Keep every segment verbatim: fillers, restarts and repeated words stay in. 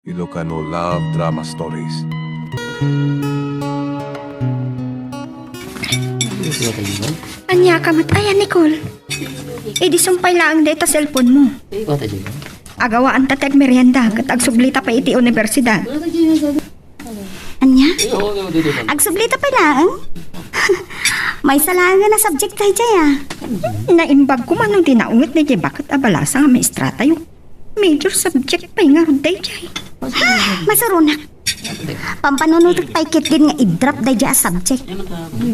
Ilocano Love Drama Stories. Ania ka met aya, Nicole? Idi sumpay laeng dayta cellphone mo. Agawaanta ti agmerienda ket agsublita pay iti universidad. Ania? Agsublita pay laeng? Maysa laeng a subject daydiay, a. Naimbag koma no di naunget daydiay baket a balasa nga maestratayo. Major subject pay ngarud daydiay. Masuronak. Pampanunotek pay ketdin nga i-drop daydiay a subject.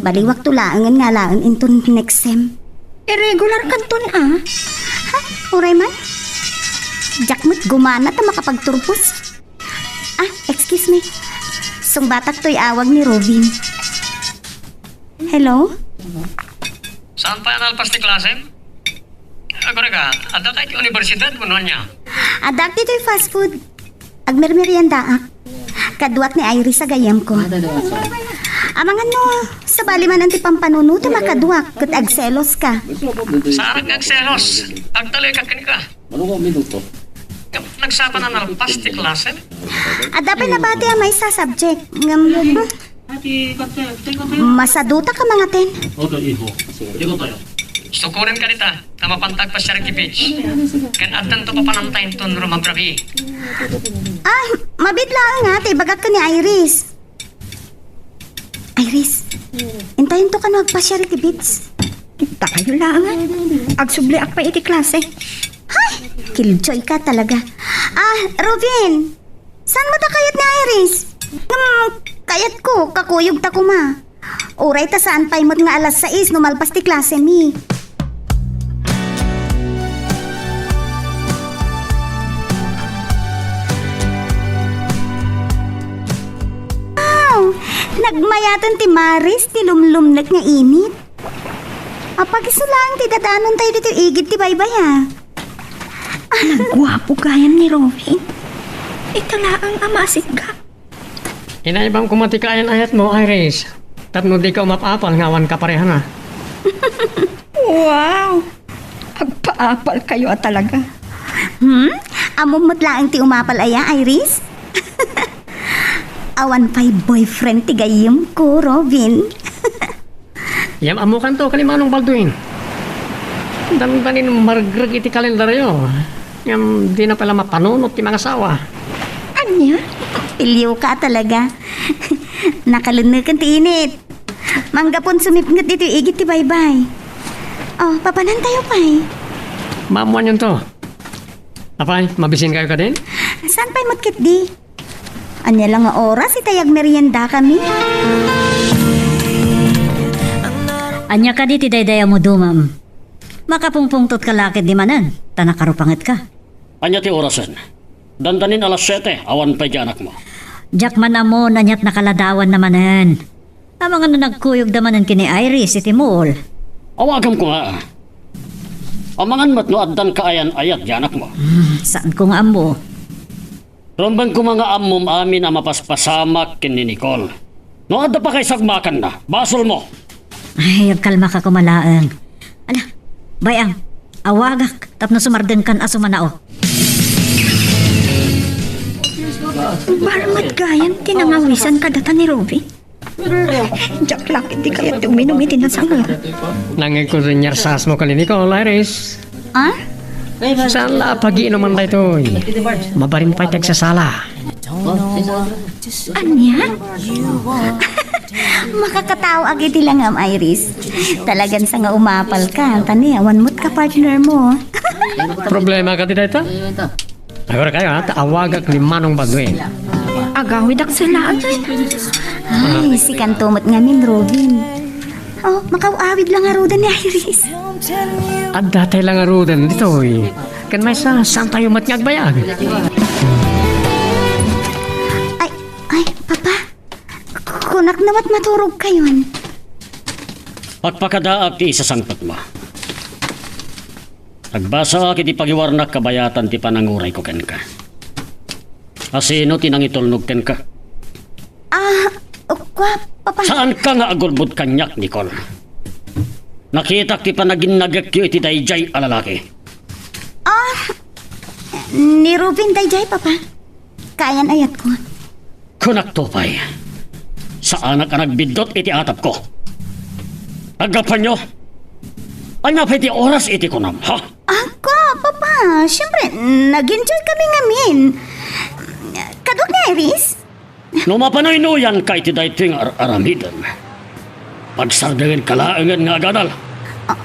Baliwakto laengen nga alaen inton next sem. Irregular kanton, a. Ha? Uray man? Diak met gumana ta makapagturpos. Ah, excuse me. Sungbatak toy awag ni Robin. Hello? Saan pay a nalpas ti klasem? Agurayka, adda kay ti universidad wenno ania? Adda ditoy fast food. Agmermeriendaak. Kaduak ni Iris a gayyemko. Amangan no, sabali man ti pampanunotem a kaduak ket agselos ka. Saan nga agselos? Agtalek ka kenka. Ngem nagsapa a nalpas ti klasem? Adda pay nabati a maysa a subject. Ngem, masadutak a mangaten. Sukoren ka dita, ta mapanta agpasiar iti beach. Ken addanto papananta inton rumabrabii. Ah, mabiit laeng nga ti ibagak ken ni Iris. Iris, intayonto kano agpasiar iti beach. Dakayo laengen. Agsubliak pay iti klase. Hay! Killjoy ka talaga. Ah, Robin! Saan met a kayat ni Iris? Hmm, kayatko, kakuyogta koma. Uray ta saan pay met nga alas sais no malpas ti klasemi. Wow! Nagmayaten ti maris ti lumlumnek nga init. Apag isu laeng ti dadanontayo ditoy igid ti baybay, a. Nagguapo gayam ni Robin. Ita laeng a masigga. Inaibam koma ti kaayat-ayatmo, Iris. Tapno dika umap-apal nga awan kaparehana. Wow! Agpaapalkayo a talaga. Hmm? Ammom met laeng ti umapal aya, Iris? Awan pay boyfriend ti gayyemko, Robin. Ngem ammokanto ken ni Manong Baldwin. Dandanin margreg iti kalendaryo. Ngem dina pay la mapanunot ti mangasawa. Ania? Pilio ka talaga. Nakalenneken ti init. Manggapon sumipnget ditoy igid ti baybay. Oh, papanantayo pay. Maammoanyonto. Apay, mabisinkayo kadin? Saan pay met ketdi? Ania la nga oras itay agmeriendakami? Ania kadi ti dayday a mudumam? Makapungpungtot ka la ketdi manen, ta nakarupanget ka. Ania ti orasen? Dandanin alas siete, awan pay di anakmo. Diak man ammo no aniat nakaladawanna manen. Amangan no nagkuyogda manen ken ni Iris iti mall. Awagam koma. Amangan met no addan kaayan-ayat di anakmo. Hmm, saanko nga ammo. Rumbeng koma nga ammom amin a mapaspasamak ken ni Nicole. No adda pakaysagmakanna, basolmo. Ay, agkalmaka koma laeng. Ala, bay-am, awagak tapno sumardengkan a sumanaok. Barmet gayam ti nangawisan kadata ni Robin. Diak la ketdi kayat ti uminum iti nasangam. Nangngegko ti niarsasmo ken ni Nicole, Iris. Ah? Saan la a pagiinuman daytoy? Mabalin pay ti agsasala. Ania? Makakataoak iti langam, Iris. Talagan sa nga umapal ka, ta ni awan met ka partner mo. Problema kadi dayta? Agora kayo, ha? Awagak ni Manong Badwin. Agawidak sa laang, ay. Ay, sikanto met ngamin, Robin. Oh, makaw-awid la ngaruden ni Iris. Adda tay la ngaruden ditoy. Ken maysa, saantayo met nga agbayag? Ay, ay, Papa. Kunak no met maturogkayon. Pakpakadaak ti isasangpetmo. Agbasaak iti pagiwarnak kabayatan ti panangurayko kenka. Asino ti nangitulnog kenka? Ah, kua, Papa. Saanka nga agulbod kaniak, Nicole. Nakitak ti panaginnagekyo iti daydiay a lalaki. Ah, ni Ruben daydiay, Papa. kaayan-ayatko. Kunakto pay, saanak a nagbiddut iti atapko. Aggapuanyo, ania pay ti oras iti kunam, ha? Ako, Papa, siyempre, nag-enjoy kami ngamin. Kaduak ni Iris? No mapanuynuyanka iti daytoy nga ar-aramidem, pagsardengenka laengen nga agadal. Ah,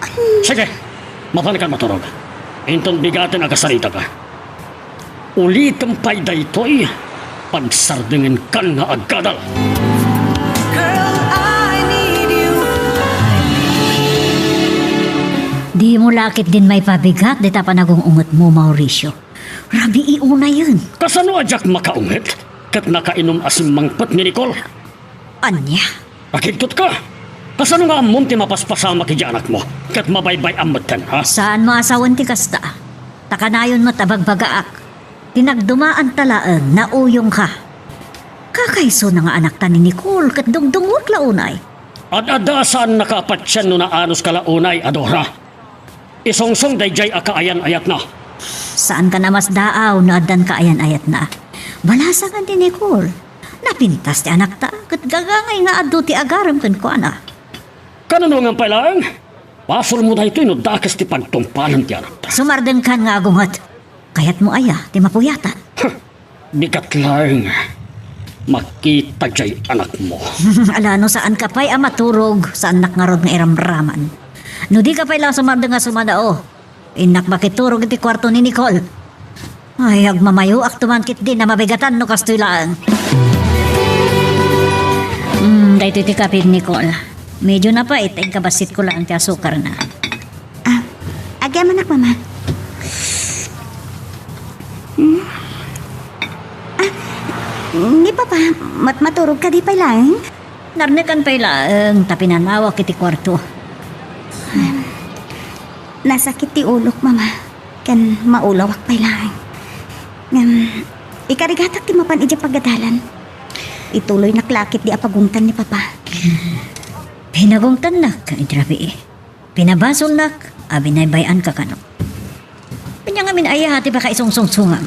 an- Sige, mapanka maturog. Inton bigaten a kasaritaka, ulitem pay daytoy, pagsardengenkan nga agadal. Dimo la ketdin maipabigat dita panagung-ungetmo, Mauricio. Rabii unayen. Kasano a diak makaunget ket nakainum a simmangpet ni Nicole? Ania? Agidtutka? Kasano nga ammom ti mapaspasamak idiay anakmo ket mabaybay-am metten, ha? Saanmo a sawen ti kasta. Ta kanayon met a bagbagaak ti nagdumaanta laeng nauyongka. Kakaisuna nga anakta ni Nicole ket dungdungwek la unay. Ad-adda a saannaka a patien no naanuska la unay a Dora. Isungsong daydiay a kaayan-ayatna. Saankan a masdaaw no addan kaayan-ayatna. Balasangen ti Nicole. Napintas ti anakta, ket gagangay nga adu ti agarem kenkuana. Kanunongan pay laeng? Basolmo daytoy no dakes ti pagtungpalan ti anakta. Sumardengkan nga agunget. Kayatmo aya ti mapuyatan? Bigat laeng makita diay anakmo. Ala, no saanka pay a maturog, saannak ngarud nga iramraman. No dika pay la sumardeng a sumanao, innak makiturog iti kuarto ni Nicole. Ay, agmamayoakto man ketdin a mabigatan no kastoy laeng. Hmm, daytoy ti kape, Nicole. Medyo napait, inkabassit ko laeng ti asukarna. Ah, agyamanak, Mama. Hmm? Ah, ni Papa, mat-, maturog kadi pay laeng? Narnekan pay laeng, ta pinanawak iti kuarto. Nasakit ti ulok, Mama. Ken maulawak pay laeng. Ngem, ikarigatak ti mapan idiay pagadalan. Ituloynak la ketdi a pagungtan ni Papa. Pinagungtannak iti rabii. Pinabasolnak a binaybay-anka kano. Ania ngamin aya ti pakaisungsungsongam?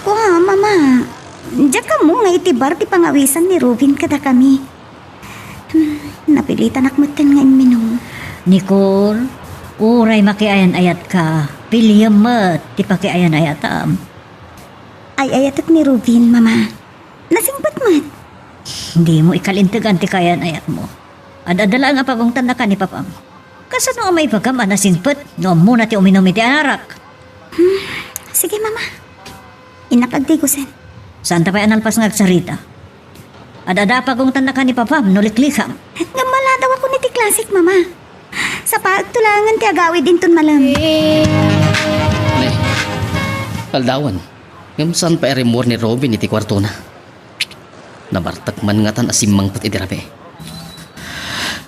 Kua, Mama, diak ammo nga iti bar ti pangawisan ni Ruben kadakami. Hmm, napilitanak metten nga imminum. Nicole, uray makiayan-ayatka, piliem met ti pakiayan-ayatam. Ay-ayatek ni Ruben, Mama. Nasingpet met. Dimo ikalintegan ti kaayan-ayatmo. Ad-adda laeng a pagungtannaka ni Papam. Kasano a maibagam a nasingpet no ammona ti uminum iti arak? Hmm, sige, Mama. Innak agdigusen. Saanta pay a nalpas nga agsarita. Ad-adda a pagungtannaka ni Papam no liklikam. Ngem maladawakon iti klasik, Mama. Sapaekto laengen ti agawid inton malem. Ne, aldawen. Ngem saan pay a rimmuar ni Ruben iti kuartona. Nabartek man ngatan a simmangpet iti rabii.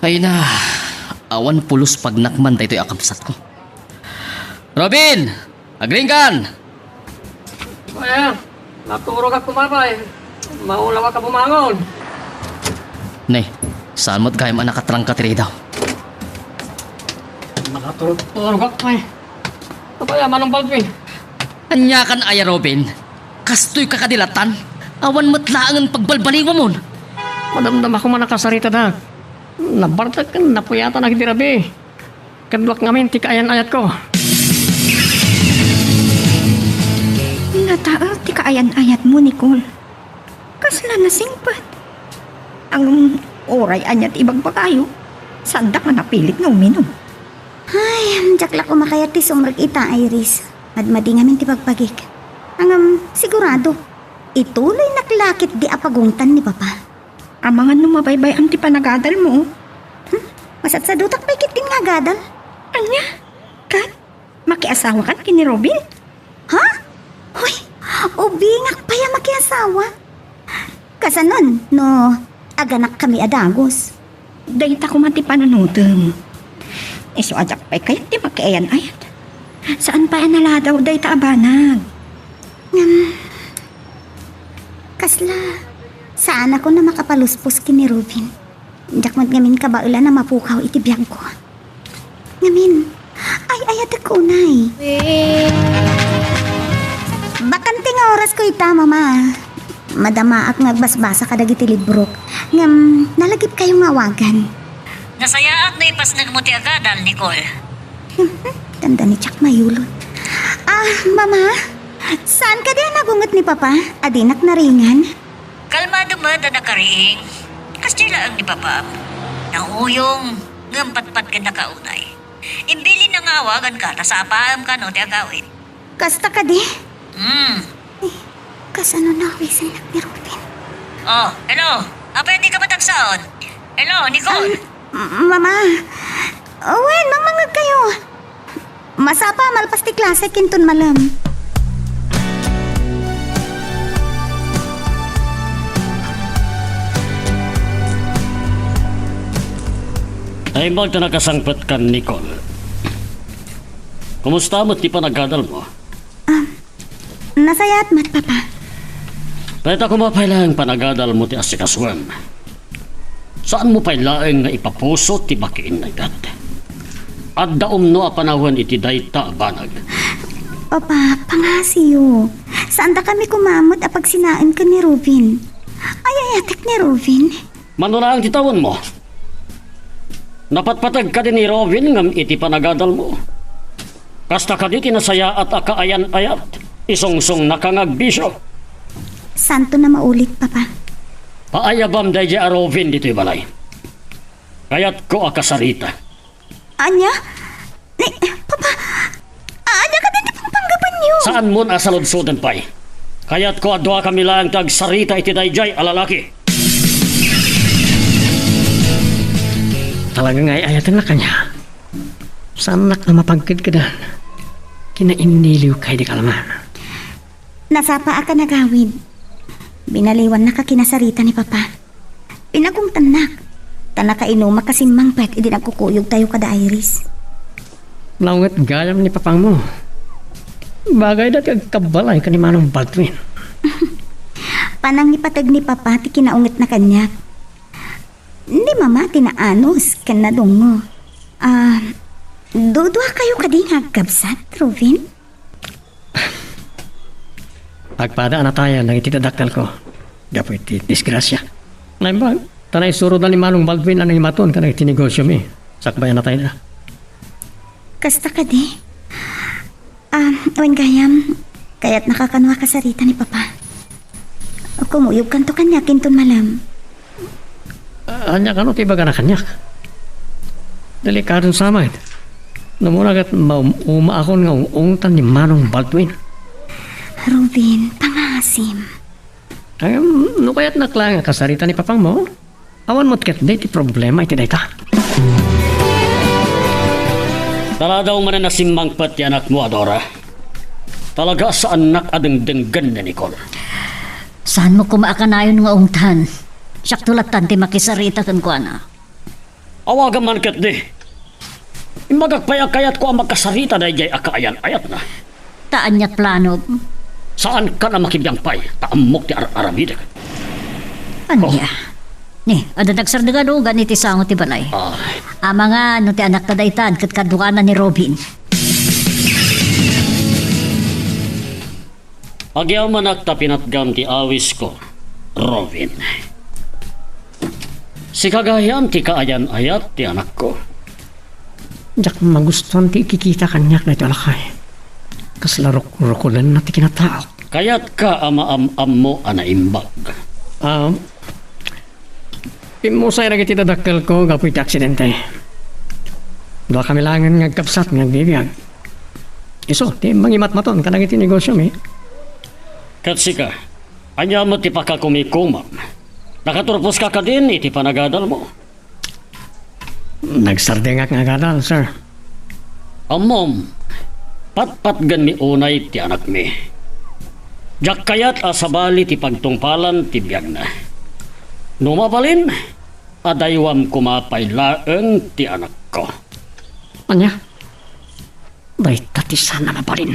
Ay na, awan pulos pagnakman daytoy a kabsatko. Ruben! Agriingkan! Aya, naturogak kumapay. Maulawak a bumangon. Ne, saan met gayam a nakatrangka ti ridaw? Nakaturog-turogak pay. Apay a manong balbing? Aniakan aya, Ruben? Kastoyka kadi lattan? Awan met laengen pagbalbaliwamon. Madamdama ko man a kasaritadak. Nabartek ken napuyatanak iti rabii. Kaduak ngamin ti kaayan-ayatko. Nataek ti kaayan-ayatmo, Nicole. Kasla nasingpet. Ngem uray ania ti ibagbagayo, saandak nga napilit nga uminum. Ay, diak la koma kayat ti sumrek ita, Iris. Madmadi ngamin ti bagbagik. Ngem, sigurado, ituloynak la ketdi a pagungtan ni Papa. Amangan no mabaybay-am ti panagadalmo. Hmm? Masatsadutak pay ketdin nga agadal. Ania? Kat, makiasawakan ken ni Ruben? Ha? Hoy, ubingak pay a makiasawa. Kasanon no aganakkami a dagus? Dayta koma ti panunotem. Isu a diak pay kayat ti makiayan-ayat. Saan pay a naladaw dayta a banag? Ngem, kasla saanakon a makapaluspos ken ni Ruben. Diak met ngamin kabaelan a mapukaw iti biagko. Ngamin, ay-ayatek unay. Bakante Orasko ita, Mama. Madamaak nga agbasbasa kadagiti librok. Ngem, nalagipkayo nga awagan. Nasayaat no ipasnegmo ti agadal, Nicole. Tanda ni Jack mayulot. Ah, Mama, saan kadi a nagunget ni Papa? Adinak naringan? Kalmado met a nakariing. Kasdiay laeng ni Papa. Nanguyong, ngem patpatgennaka unay. Imbilinna nga awaganka ta sapaem kano ti agawid. Kasta kadi? Hmm. Eh, kasano nawisennak ni Ruben? Oh, hello. Apay a dika matagsaon? Hello, Nicole. Ah, m-, Mama. Wen, mangmangngegkayo. Masapa a malpas ti klase kinton malem. Naimbag ta nakasangpetkan, Nicole. Kumusta met ti panagadalmo? Ah, nasayaat met, Papa. Dayta koma pay laeng panagadalmo ti asikasuem. Saanmo pay laeng nga ipapuso ti makiinnayat. Adda umno a panawen iti dayta a banag. Papa, pangngasiyo. Saandakami koma met a pagsinaen ken ni Ruben. Ay-ayatek ni Ruben. Mano laeng ti tawenmo? Napatpateg kadi ni Ruben ngem iti panagadalmo? Kasta kadi ti nasayaat a kaayan-ayat? Isungsungnaka nga agbisio. Saanton a maulit, Papa. Paayabam daydiay a Ruben ditoy balay. Kayatko a kasarita. Ania? Ni, Papa, ania kadi ti pangpanggapuenyo? Saanmon a saludsoden pay. Kayatko a duakami laeng ti agsarita iti daydiay a lalaki. Talaga nga ay-ayatennak kaniak. Saannak a mapagkedkedan. Kinainniliwkay di kalaman. Nasapa a kan agawid. Binaliwannaka kinasarita ni Papa. Pinagungtannak, ta nakainumak a simmangpet idi nagkukuyogtayo kada Iris. Naunget gayam ni Papangmo. Bagayda ti agkabbalay ken ni Manong Baldwin. Panangipateg ni Papa ti kinaungetna kaniak. Ni Mama ti naanus ken nadungngo. Ah, duduakayo kadi nga agkabsat, Ruben? Agpada a natayan dagiti dadakkelko gapu iti disgrasia. Naimbag, ta naisuroda ni Manong Baldwin a nangimaton kadagiti negosyomi sakbay a natayda. Kasta kadi? Ah, wen gayam, kayatnaka kano a kasarita ni Papa. Kumuyogkanto kaniak inton malem. Ania kano ti ibagana kaniak? Delikadon sa met. No umuna ket maum-umaakon nga ung-ungtan ni Manong Baldwin. Ruben, pangasim. Ay, no kayatnak laeng a kasarita ni Papangmo, awan met ketdi ti problema iti dayta. Taladaw manen a simmangpet ti anakmo a Dora. Talaga a saannak a dengdenggen ni Nicole. Saanmo koma a kanayon nga ungtan? Siakto lattan ti makisarita kenkuana. Awagam man ketdi. Imbagak pay a kayatko a makasarita daydiay a kaayan-ayatna. Ta ania planom? Saankan a makibiang pay, ta ammok ti ar-aramidek. Ania? Oh. Ni, adda nagsardeng a lugan iti sango ti balay. Ah. Amangan no ti anakta daytan ket kaduana ni Robin. Agyamanak ta pinatgam ti awisko, Robin. Sika gayam ti kaayan-ayat ti anakko. Diak magustuan ti ikikita kaniak daytoy a lakay. Kasla rukrukulenna ti kinataok. Kayatka a maam-ammo a naimbag. Ah, Pimmusay dagiti dadakkelko gapu iti aksidente. Duakami laengen nga agkabsat nga agbibiag. Isu ti mangimatmaton kadagiti negosyomi. Ket sika, ania met ti pakakumikomam? Nakaturposka kadin iti panagadalmo? Nagsardengak nga agadal, sir. Ammom, patpatgenmi unay ti anakmi. Diak kayat a sabali ti pagtungpalan ti biagna. No mabalin, adaywam koma pay laeng ti anakko. Ania? Dayta ti saan a mabalin.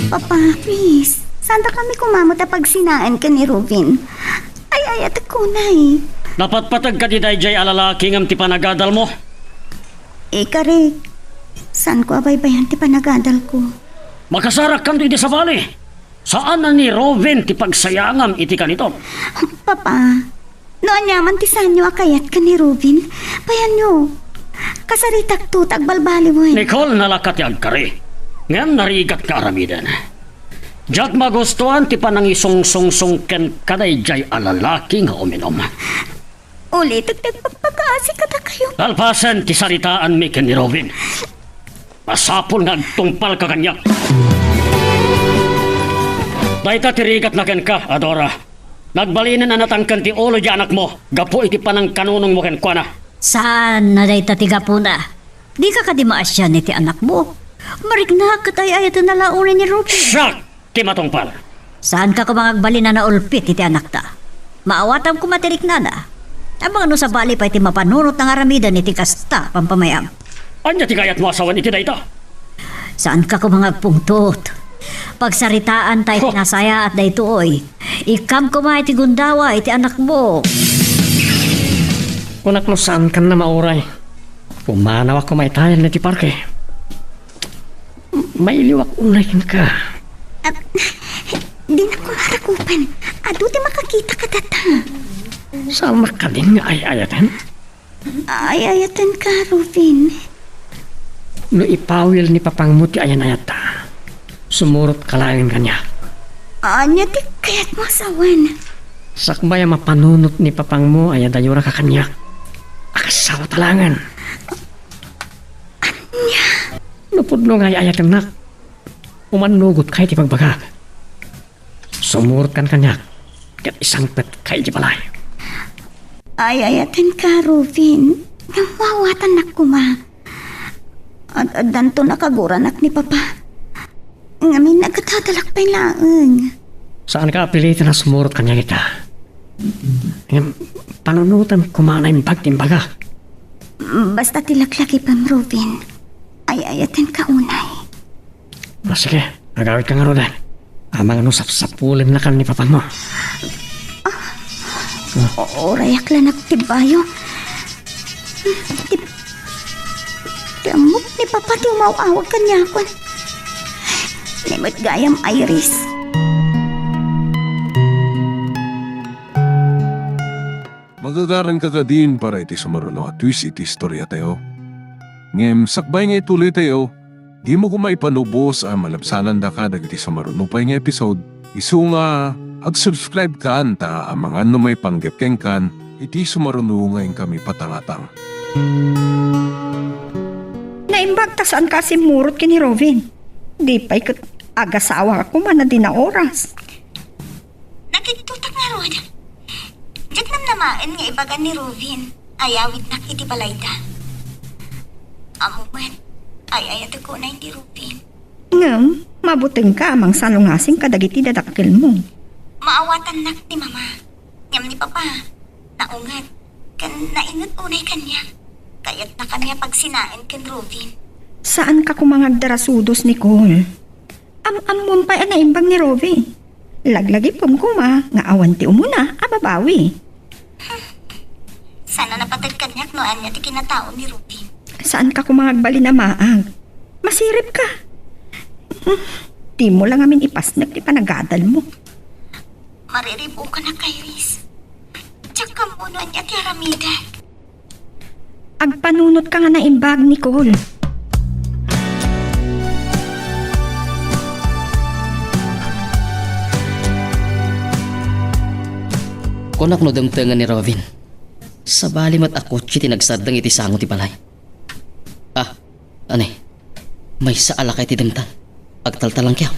Papa, please. Saandakami koma met a pagsinaen ken ni Ruben. Ay-ayatek unay. Napatpateg kadi daydiay a lalaki ngem ti panagadalmo? Ikarik, saanko a baybayan ti panagadalko. Makasarakkanto iti sabali. Saan a ni Robin ti pagsayangam iti kanitom. Papa, no aniaman ti saanyo a kayat ken ni Robin, payanyo. Kasaritakto ta agbalbaliwen. Nicole, nalaka ti agkari. Ngem narigat nga aramiden. Diak magustuan ti panangisungsongsong kenka daydiay a lalaki nga uminom. Ulitek ti agpakpakaasi kadakayo. Kalpasen ti saritaanmi ken ni Robin. Masapul nga agtungpalka kaniak. Dayta ti rigatna kenka, Adora. Nagbalinen a natangken ti ulo ti anakmo gapu iti panangkanunongmo kenkuana. Saan a dayta ti gapuna. Dika kadi maasian iti anakmo. Mariknak ket ay-ayatenna la unay ni Robin. Siak ti matungpal. Saanka koma nga agbalin a naulpit iti anakta. Maawatam koma ti riknana. Amangan no sabali pay ti mapanunotna nga aramiden iti kasta a pampamayam. Ania ti kayatmo a sawen iti dayta? Saanka koma nga agpungtot. Pagsaritaanta iti Huh! nasayaat daytoy. Ikkam koma iti gundawa iti anakmo. Kunak no saankan a mauray. Pumanawak koma itayen iti parke. Mailiwak unay kenka. Ah, dinak koma rakupen. Adu ti makakita kadata. Saanak kadin nga ay-ayaten? Ay-ayatenka, Robin. No ipawil ni papangmo ti ayan-ayatta, sumurotka laeng kaniak. Ania ti kayatmo a sawen? Sakbay a mapanunot ni papangmo, ayadayonka kaniak. Akasawa ta laengen. Ania? No pudno nga ay-ayatennak, umannugotka iti pagbagak. Sumurotkan kaniak, ket isangpetka idiay balay. Ay-ayatenka, Robin. Ngem maawatannak koma. Ad-addanto nakaguranak ni Papa. Ngamin, agadadalak pay laeng. Saanka a piliten a sumurot kaniak ita. Ngem, panunotem koma a naimbag ti imbagak. Basta ti laglagipem, Robin. Ay-ayatenka unay. Ah, sige, agawidka ngaruden. Amangan no sapsapulennakan ni papangmo. O-, urayak la nagtibbayo. Ti, ti ammok ni Papa ti umaw-awag kaniakon. Ni met gayam, Iris. Magagaranka kadin para iti sumaruno a twist iti istoriatayo. Ngem sakbay nga ituloytayo, dimo koma ipanubos a malabsanandaka dagiti sumaruno pay nga episode, isu nga ag-subscribekan ta amangan no maipanggep kenkan iti sumaruno nga inkami patangatang. Naimbag ta saanka a simmurot ken ni Robin. Di pay ket agasawaka koma a dina oras. Nakigtotak ngarud. Diak namnamaen nga ibagan ni Robin a yawidnak iti balayda. Ammo met, ay-ayatek unay ni Robin. Ngem, mabutengka a mangsalungasing kadagiti dadakkelmo. Maawatannak ni Mama. Ngem ni Papa, naunget, ken nainget unay kaniak. Kayatna kami a pagsinaen ken Robin. Saanka koma nga agdarasudos, Nicole. Am-ammom pay a naimbag ni Robin. Laglagipem koma nga awan ti umuna a babawi. Saan a napated kaniak no ania ti kinatao ni Robin. Saanka koma nga agbalin a maag. Masiribka. Dimo la ngamin ipasnek ti panagadalmo. Mariribukanak, Iris. Diak ammo no ania ti aramidek. Agpanunotka nga naimbag, Nicole. Kunak no dimtengen ni Robin. Sabali met a kotse ti nagsaddeng iti sango ti balay. Ah, ani? Maysa a lakay ti dimtang. Agtaltalangkiw.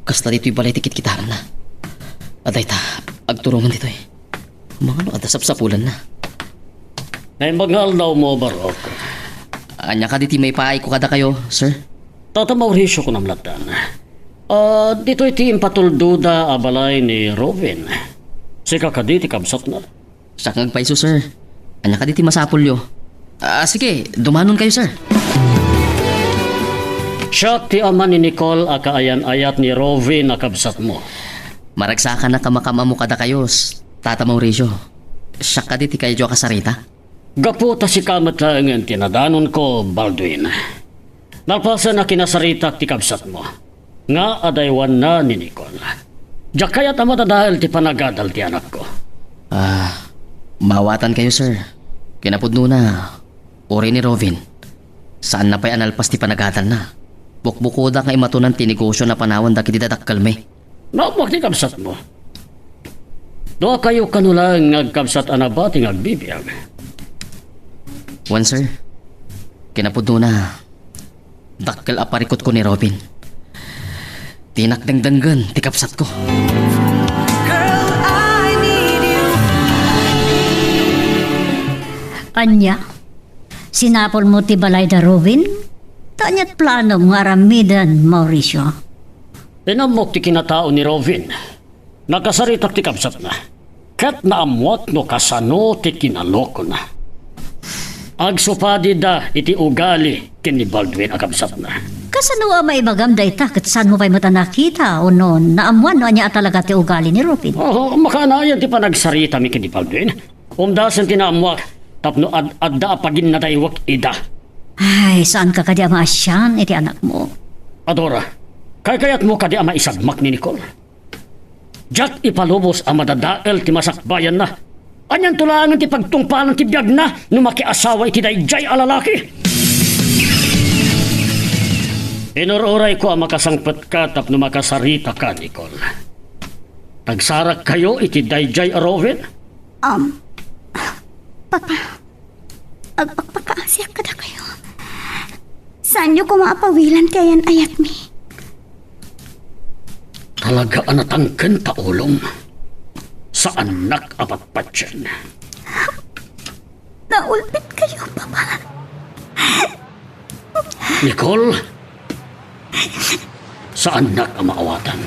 Kasta ditoy balay ti kitkitaenna. Adayta, agturongen ditoy. Mangano adda sapsapulanna? Naimbag nga aldawmo, Barok. Ania kadi ti maipaayko kadakayo, sir? Tata Mauricio, kunam lattan. Ah, ditoy ti impatuldoda a balay ni Robin. Sika kadi ti kabsatna? Siak nga agpayso, sir. Ania kadi ti masapulyo? Ah, sige, dumanonkayo, sir. Siak ti ama ni Nicole a kaayan-ayat ni Robin a kabsatmo. Maragsakanak a makamamo kadakayo, Tata Mauricio. Siak kadi ti kayatyo a kasarita? Gapu ta sika met laengen ti nadanonko, Baldwin. Nalpasen a kinasaritak ti kabsatmo, nga adaywanna ni Nicole. Diak kayat a madadael ti panagadal ti anakko. Ah, maawatankayo, sir. Kinapudnona, uray ni Rovin, saanna pay a nalpas ti panagadalna. Bukbukodak nga imatonan ti negosio a panawan dagiti dadakkelmi. Naammoak ti kabsatmo. Duakayo kano laeng nga agkabsat a nabati nga agbibiag. Wen, sir. Kinapudnona, dakkel a parikutko ni Rovin. Dinak dengdenggen ti kabsatko. Ania? Sinapulmo ti balay da Rovin? Ta ania't planom nga aramiden, Mauricio? Inammok ti kinatao ni Rovin. Nakasaritak ti kabsatna. Ket naammoak no kasano ti kinalokona. Agsupadida iti ugali ken ni Baldwin a kabsatna. Kasano a maibagam dayta ket saanmo pay met a nakita wenno naammuan no ania a talaga ti ugali ni Rovin? Oo, makaanayan ti panagsaritami ken ni Baldwin. Umdasen ti naammuak tapno ad-adda a paginnadaywek ida. Ay, saanka kadi a maasian iti anakmo? Adora, kaykayatmo kadi a maisagmak ni Nicole? Diak ipalubos a madadael ti masakbayanna. Anianto laengen ti pagtungpalan ti biagna no makiasawa iti daydiay a lalaki? Inur-urayko a makasangpetka tapno makasaritaka, Nicole. Tagsarakkayo iti daydiay a Rovin? Um, Papa, agpakpakaasiak kadakayo. Saanyo koma a pawilan ti ayan-ayatmi. Talaga a natangken ta ulom. Saannak a patpatien. Naulpitkayo, Papa. Nicole, saannak a maawatan.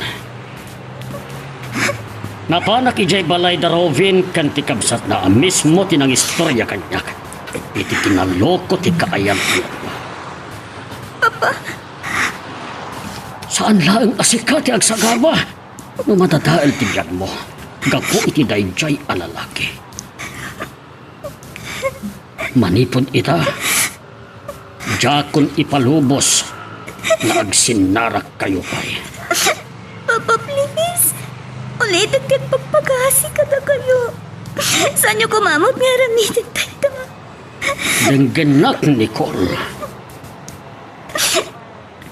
Napanak idiay balay da Rovin ken ti kabsatna a mismo ti nangistoria kaniak iti kinaloko ti kaayan-ayatna. Papa. Saan laeng a sika ti agsagaba no madadael ti biagmo gapu iti daydiay a lalaki. Manipud ita, diakon ipalubos nga agsinnarakkayo pay. Papa, please. Ulitek ti agpakpakaasi kadakayo. Saanyo koma met nga aramiden dayta. Denggennak, Nicole.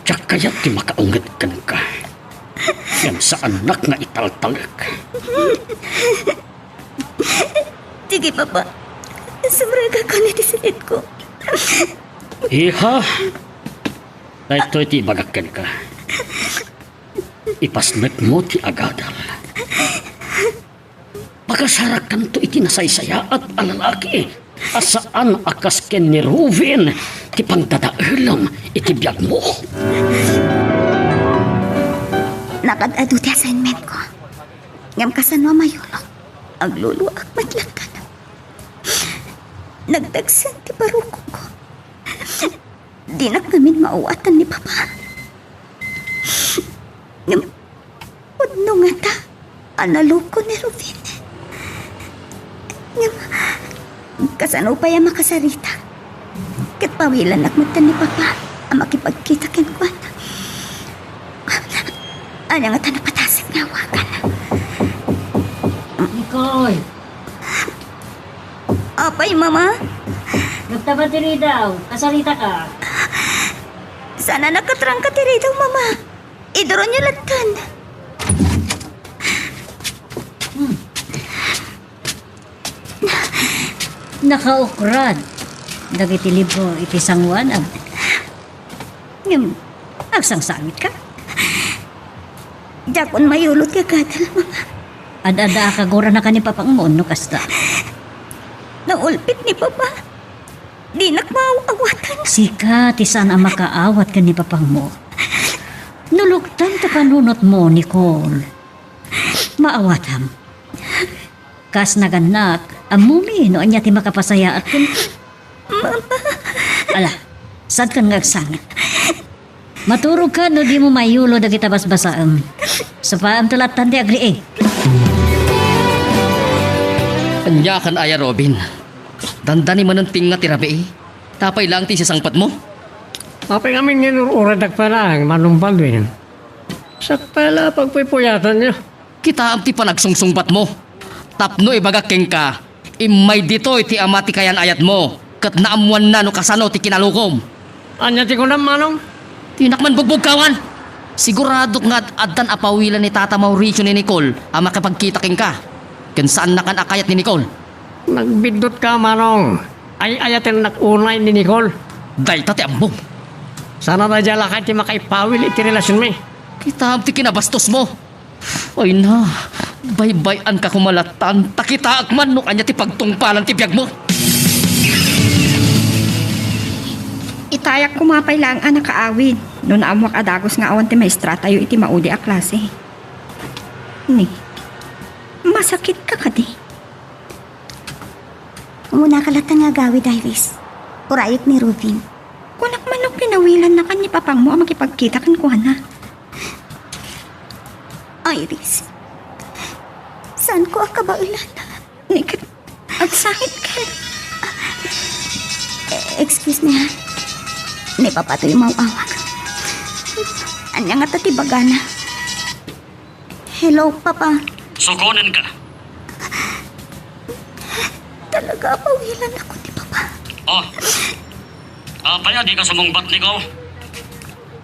Diak kayat ti makaunget kenka. Ngem saannak nga italtalek. Sige, Papa. Sumrekakon iti silitko. Iha, daytoy ti ibagak kenka. Ipasnekmo ti agadal. Pakasarakkanto iti nasaysayaat a lalaki a saan a kas ken ni Rovin ti pangdadaelem iti biagmo. Nakad-adu ti assignmentko. Ngem kasano a mayulok? Agluluak met latta. Nagdagsen ti barukongko. Dinak ngamin maawatan ni Papa. Ngem, pudno ngata a naloko ni Rovin. Ngem, kasano pay a makasarita? Ket pawilannak metten ni Papa a makipagkita kenkuana. Ania ngata napatasek nga awagan? Nicole! Apay, Mama? Nagtaba ti ridaw. Kasaritaka. Saan a nakatrangka ti ridaw, Mama. Iduronyo latten. Hmm. Nakaukrad dagiti libro iti sangoanan. Ngem, agsangsangitka? Diakon mayulo ti agadal, Mama. Ad-adda a kagurana ken ni Papangmo no kasta. Naulpit ni Papa. Dinak maaw-awatan. Sika ti saan a makaawat ken ni Papangmo. Nuluktan ti panunotmo, Nicole. Maawatam. Kas nagannak, ammomi no ania ti makapasayaat ken... Mama. Ala, saankan nga agsangit. Maturogka no dimo mayulo dagita basbasaem. Sapaem ta lattan ti agriing. Aniakan aya, Robin? Dandani manen tinga ti rabii. Tapay laeng ti isasangpetmo? Apay ngamin nga inur-uraydak pay laeng, Manong Baldwin? Siak pay la a pagpuypuyatanyo. Kitaem ti panagsungsungbatmo. Tapno ibagak kenka, immay ditoy ti ama ti kayan-ayatmo, ket naammoanna no kasano ti kinalukom. Ania ti kunam, Manong? Dinak man bugbugkawan. Siguradok nga ad-, addan a pawilan ni Tata Mauricio ni Nicole a makipagkita kenka. Ken saannakan a kayat ni Nicole. Nagbiddutka, Manong. Ay-ayatennak unay ni Nicole. Dayta ti ammom. Sana daydiay a lakay ti makaipawil iti relasionmi. Kitaem ti kinabastosmo. Ay na, baybay-anka koma latta ta kitaek man no ania ti pagtungpalan ti biagmo. Itayak koma pay laeng a nakaawid no naammoak a dagus nga awan ti maestratayo iti maudi a klase. Ni, masakitka kadi? Umunaka latta nga agawid, Iris. Urayek ni Rubin. Kunak man no pinawilannakan ni papangmo a makipagkita kenkuana. Iris, saanko a kabaelan. Ni ket agsakit ken. Eh, excuse me, ha. Ni Papa toy maw-awag. Ania ngata ti bagana? Hello, Papa. Sukonenka. Talaga a pawilannakon ni Papa. Oh. Apay a dika sumungbat, Nicole?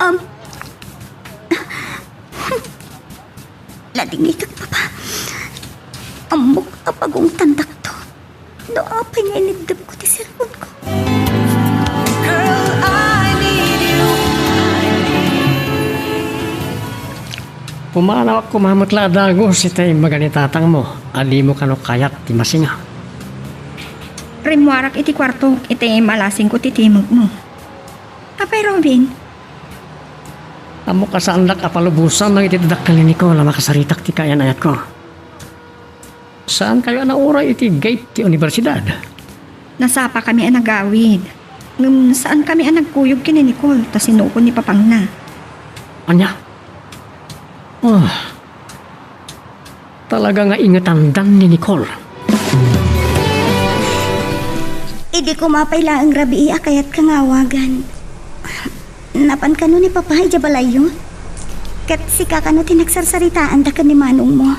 Um, ladingitek, Papa. Ammok a pagungtandakto. No apay nga iniddepko ti cellphone-ko. Girl, I need you. Pumanawak koma met la a dagus iti imbaga ni tatangmo a dimo kano kayat ti masinga. Rimmuarak iti kuartok iti malasingko ti timekmo. Apay, Robin? Ammok a saandak a palubosan dagiti dakkel ni Nicole a makasaritak ti kayan-ayatko. Saankayo a nauray iti gate ti universidad? Nasapakami a nagawid. Ngem saankami a nagkuyog ken ni Nicole ta sinukon ni papangna. Ania? Ah, talaga nga ingetandan ni Nicole. Idi koma pay laeng rabii a kayatka nga awagan. Napan kano ni Papa idiay balayyo? Ket sika kano ti nagsarsaritaanda ken ni manongmo?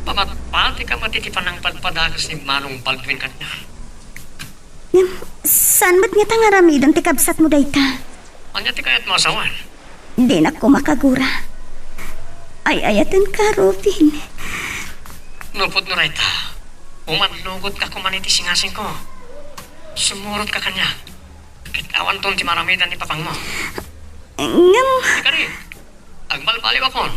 Pamatpatika met iti panangpadpadages ni Manong Baldwin kaniak. Ngem, saan met ngata nga aramiden ti kabsatmo dayta? Ania ti kayatmo a sawen? Dinak koma kagura. Ay-ayatenka, Rubin. Nupot no dayta, umannugotka koma iti singasingko. Sumurotka kaniak. Ket awanton ti maaramidan ni papangmo. Ngem, Ikari, agbalbaliwakon.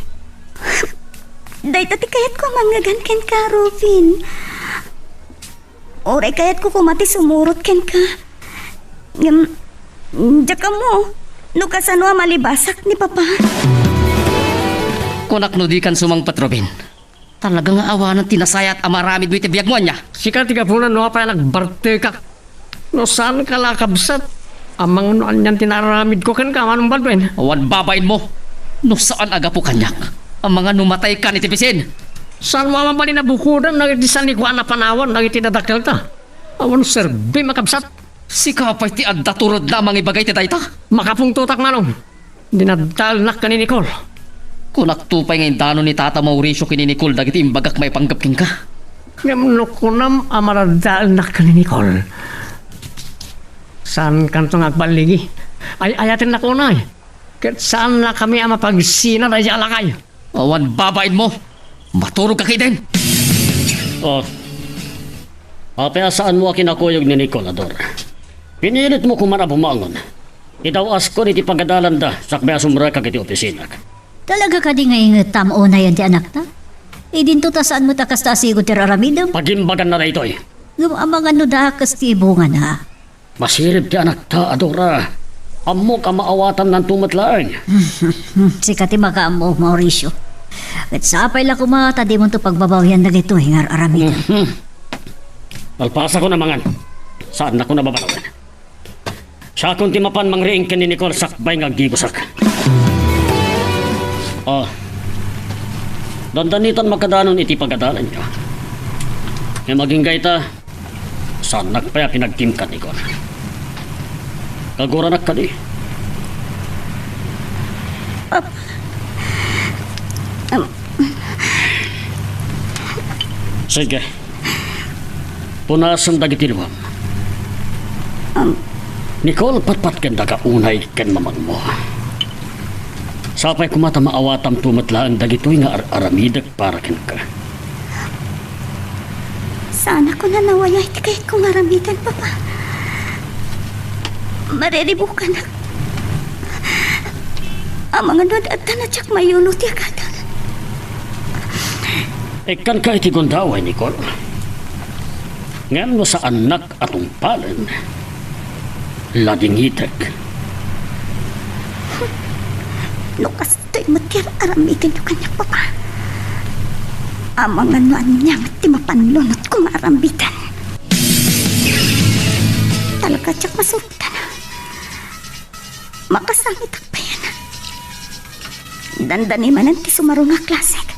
Dayta ti kayatko a mangngegana kenka, Rubin. Uray kayatko koma ti sumurot kenka. Ngem, diak ammo no kasano a malibasak ni Papa. Kunak no dikan sumangpet, Rubin. Talaga nga awanen ti nasayaat a maaramidmo iti biagmo, ania? Sika ti gapuna no apay a nagbartekak. No saanka la a kabsat, amangan no anian ti naaramidko kenka, Manong Baldwin. Awan babainmo. No saan a gapu kaniak, amangan no mataykan iti bisin. Saanmo a mabalin a bukoden dagiti sanikuan a panawan dagiti dadakkelta? Awan serbim a kabsat. Sika pay ti adda turodna a mangibaga iti dayta? Makapungtotak, Manong. Dinaddaelnak ken ni Nicole. Kunakto pay nga indanon ni Tata Mauricio ken ni Nicole dagiti imbagak maipanggep kenka. Ngem no kunam a madaddaelnak ken ni Nicole, saankanto nga agballigi. Ay-ayatennak unay. Ket saannakami a mapagsina daydiay a lakay. Awan babainmo. Maturogka ketdin. Oh. Apay a saanmo a kinakuyog ni Nicole, Ador? Pinilitmo koman a bumangon. Idaw-askon iti pagadalanda sakbay a sumrekak iti opisinak. Talaga kadi nga ingetam unayen ti anakta? Idinto ta saan met a kasta a sigud ti raramidem? Pagimbaganna daytoy. Ngem amangan no dakes ti ibungana. Masirib ti anakta, Adora. Ammok a maawatannanto met laeng. Sika ti makaammo, Mauricio. Ket sapay la koma ta dimonto pagbabawian dagitoy nga ar-aramidem. Mhm. Malpasakon a mangan. Saannakon a babanawen. Siakon ti mapan mangriing ken ni Nicole sakbay nga aggibusak. Oh. Dandanitan makadanon iti pagadalanyo. Ngem agingga ita, saannak pay a pinagkimkan, Nicole. Kaguranak kadi. Sige. Punasen dagiti liwam. Am. Nicole, patpatkendaka unay ken mamangmo. Sapay koma ta maawatamto met laeng dagitoy nga ar-aramidek para kenka. Saanak a nawaya iti kayatko nga aramiden, Papa. Mariribukanak. Amangan no adda, adda na diak mayulo ti agadal. Ikkanka iti gundaway, Nicole. Ngem no saannak a tungpalen, ladingitek. No kastoy met ti ar-aramidenyo kaniak, Papa, amangan no ania met ti mapanlunotko nga aramiden. Talaga diak masurotan. Makasangitak payen. Dandani manen ti sumaruno a klasek.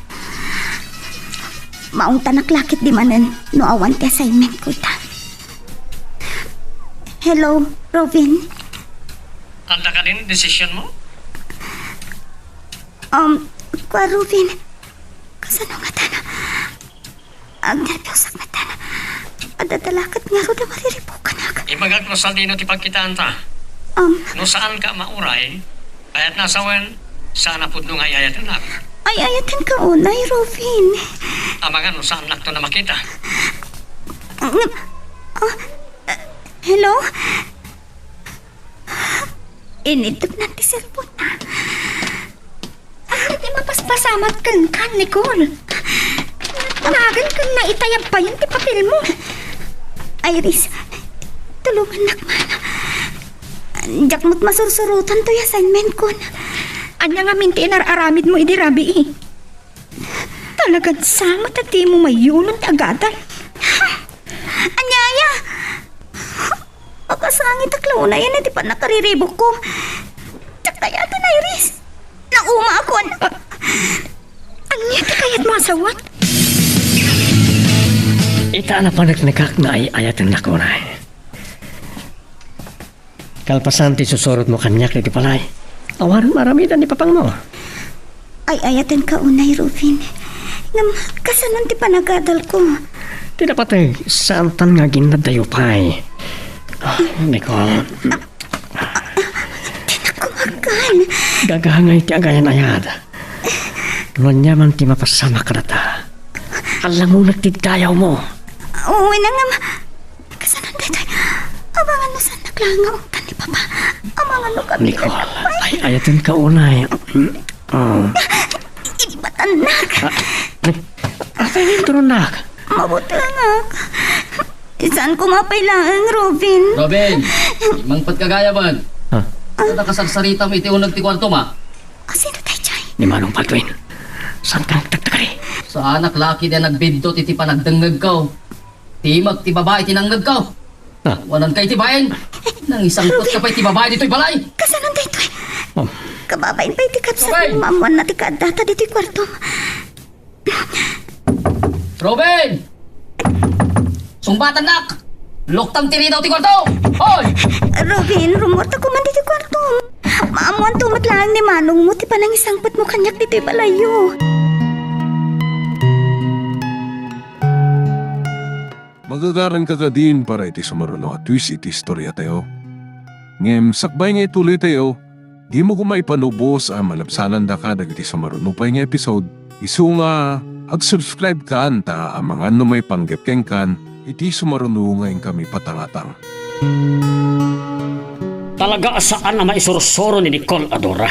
Maungtanak la ketdi manen no awan ti assignmentko ita. Hello, Robin. Adda kadin desisionmo? Um, kua, Robin, kasano ngatan? Agnerbiosakmetan. Adda la ket ngarud a mariribukanak. Ibagak no sadino ti pagkitaanta. Um. No saanka a mauray, kayatna a sawen, saan a pudno nga ay-ayatennak. Ay-ayatenka unay, Robin. Amangan no saannakton a makita. Ngem, ah, hello? Initdupna ti cellphone-na. Ania ti mapaspasamak kenka, Nicole? Nagan ken naitayab payen ti papelmo. Iris, tulongannak man. Diak met masursurotan toy assignment-kon. Ania ngamin ti inar-aramidmo idi rabii? Talagan sa met a dimo mayulon ti agadal. Ania aya? Makasangitak la unay iti pannakariribukko. Diak kayat, Iris. Naumaakon. Ah, ania ti kayatmo a sawen? Ita a napaneknekak nga ay-ayatennak unay. Kalpasan ti susurotmo kaniak iti balay, awanen maaramiden ni papangmo. Ay-ayatenka unay, Rufin. Ngem, kasanon ti panagadalko? Ti napateg, saantan nga aginnaddayo pay. Ah, Nicole. Dinak kumakan. Gagangay ti agayan-ayad. No ania man ti mapasamak kadata, allangonak ti dayawmo. Wen, ngem, kasanon daytoy? Amangan no saannak laeng nga ungtan ni Papa. Amangan no kami. Nicole, ay-ayatenka unay. Oh. Ibatannak. Ah, apay nga inturonnak? Mabutengak. Saan koma pay laeng, Robin? Robin, mangpet ka gayam. Ah. Ano nakasarsarita mo iti uneg ti kwartom, a? Sino daytoy? Ni Manong Baldwin. Saanka nagtagtagari? Saanak la ketdi a nagbiddut iti panagdengngegko. Timek ti babai ti nangngegko. Ah. Awananka iti bain. Nangisangpetka pay ti babai ditoy balay. Kasanon daytoy? Oh. Kababain pay ti kabsat, Rubén! Maammuanna ti kaaddata ditoy kuartom. Rubén! Sungbatannak! Luktam ti ridaw ti kuarto! Hoy! Rubén, rummuarta koma ditoy kuartom. Maammuanto met laeng ni manongmo ti panangisangpetmo kaniak ditoy balayyo. Magagaranka kadin para iti sumaruno a twist iti istoriatayo. Ngem sakbay nga ituloytayo, dimo koma ipanubos a malabsanandaka dagiti sumaruno pay nga episode, isu nga ag-subscribe kan ta amangan no maipanggep kenkan iti sumaruno nga inkami patangatang. Talaga a saan a maisursuro ni Nicole a Dora.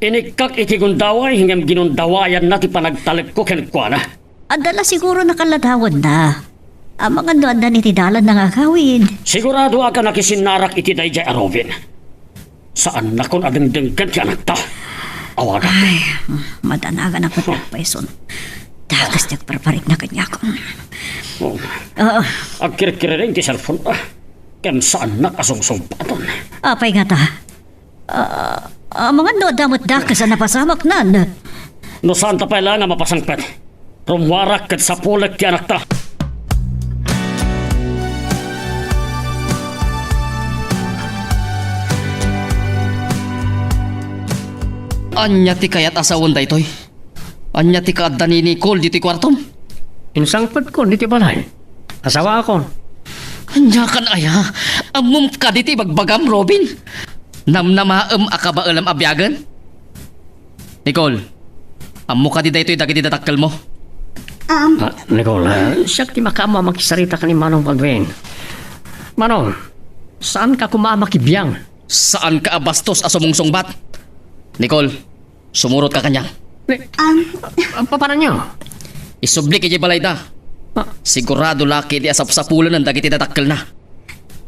Inikkak iti gundaway ngem ginundawayanna ti panagtalekko kenkuana. Adda la siguro nakaladawanna. Amangan no addan iti dalanna nga agawid. Siguradoak a nakisinnarak iti daydiay a Rubén. Saannakon a dengdenggen ti anakta. Awagak. Ay, madanagan a patpayson. Dakas ti agparparikna kaniak. Oh. Oo. Agkirikiriring ti cellphone. Ken saannak a sungsungbaton. Apay ngata? Ah, amangan no adda met dakes a napasamaknan. No saanta pay laeng a mapasangpet, rummuarak ket sapulek ti anakta. Ania ti kayat a sawen daytoy? Ania ti kaadda ni Nicole ditoy kuartom? Insangpetkon ditoy balay. Asawaakon. Ania kan aya? Ammom kadi ti ibagbagam, Robin? Namnamaem a kabaelam a biagen? Nicole, ammo kadi daytoy dagiti dadakkelmo? Am. Ah, Nicole, ah, siak ti makaammo a makisarita ken ni Manong Baldwin. Manong, saanka koma a makibiang? Saanka a bastos a sumungsungbat? Nicole, sumurotka kaniak. Ni-, Am. Ah, papananyo? Isublik idiay balayda. Ah. Sigurado la ketdi a sapsapulenen dagiti dadakkelna.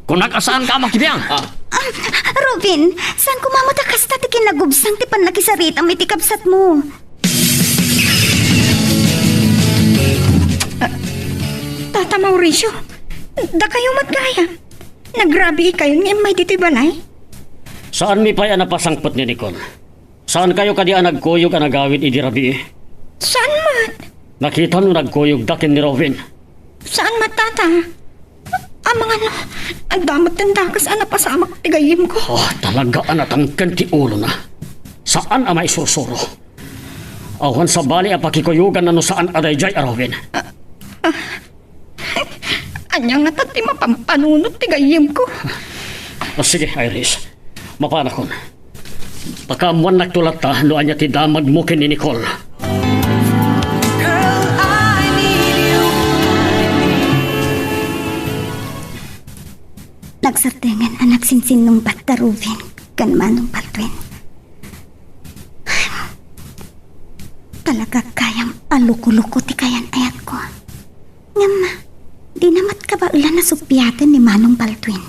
Kunak a saanka a makibiang. Ah. Ah, Robin, saan koma met a kasta ti kinagubsang ti pannakisaritam iti kabsatmo? Ah, Tata Mauricio, dakayo met gayam. Nagrabiikayon nga immay ditoy balay? Saanmi pay a napasangpet ni Nicole. Saankayo kadi a nagkuyog a nagawid idi rabii? Saan met? Nakitam no nagkuyogda ken ni Robin. Saan met, Tata? Amangan no, adda met ti dakes a napasamak ti gayyemko. Oh, talaga a natangken ti ulona. Saan a maisursuro. Awan sabali a pakikuyoganna no saan a daydiay a Robin. Ah, ah. Ania ngata ti mapampanunot ti gayyemko? Ah, sige, Iris. Mapanakon. Pakaammoannakto latta no ania ti damagmo ken ni Nicole. Nagsardengen a nagsinsinnungbat da Robin ken Manong Baldwin. Talaga gayam a loko-loko ti kayan-ayatko. Ngem, dina met kabaelan a suppiaten ni Manong Baldwin.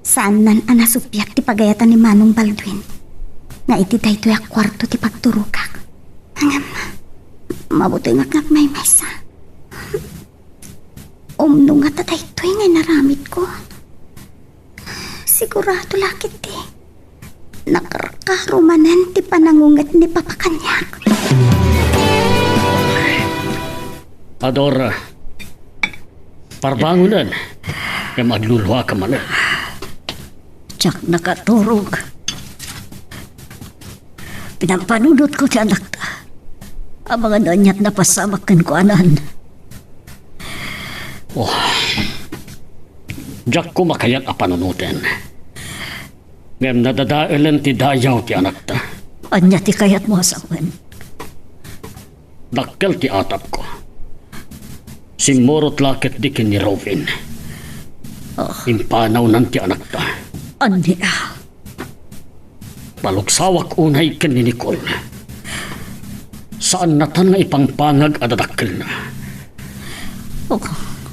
Saannan a nasuppiat ti pagayatan ni Manong Baldwin nga iti daytoy a kuarto ti pagturogak. Ngem, mabutengak nga agmaymaysa. Umno ngata daytoy nga inaramidko. Sigurado la ketdi nakarkaro manen ti panangunget ni Papa kaniak. Adora, parbangonen, ngem agluluaka manen. Diak nakaturog. Pinampanunotko ti anakta. Amangan no aniat napasamak kenkuanan. Oh. Diakko makayat a panunoten. Ngem nadadaelen ti dayaw ti anakta. Ania ti kayatmo a sawen? Dakkel ti atapko. Simmurot la ketdi ken ni Robin. Ah. Impanawnan ti anakta. Ania? Paluksawak unay ken ni Nicole. Saannatan nga ipangpangag a dadakkelna. Oh.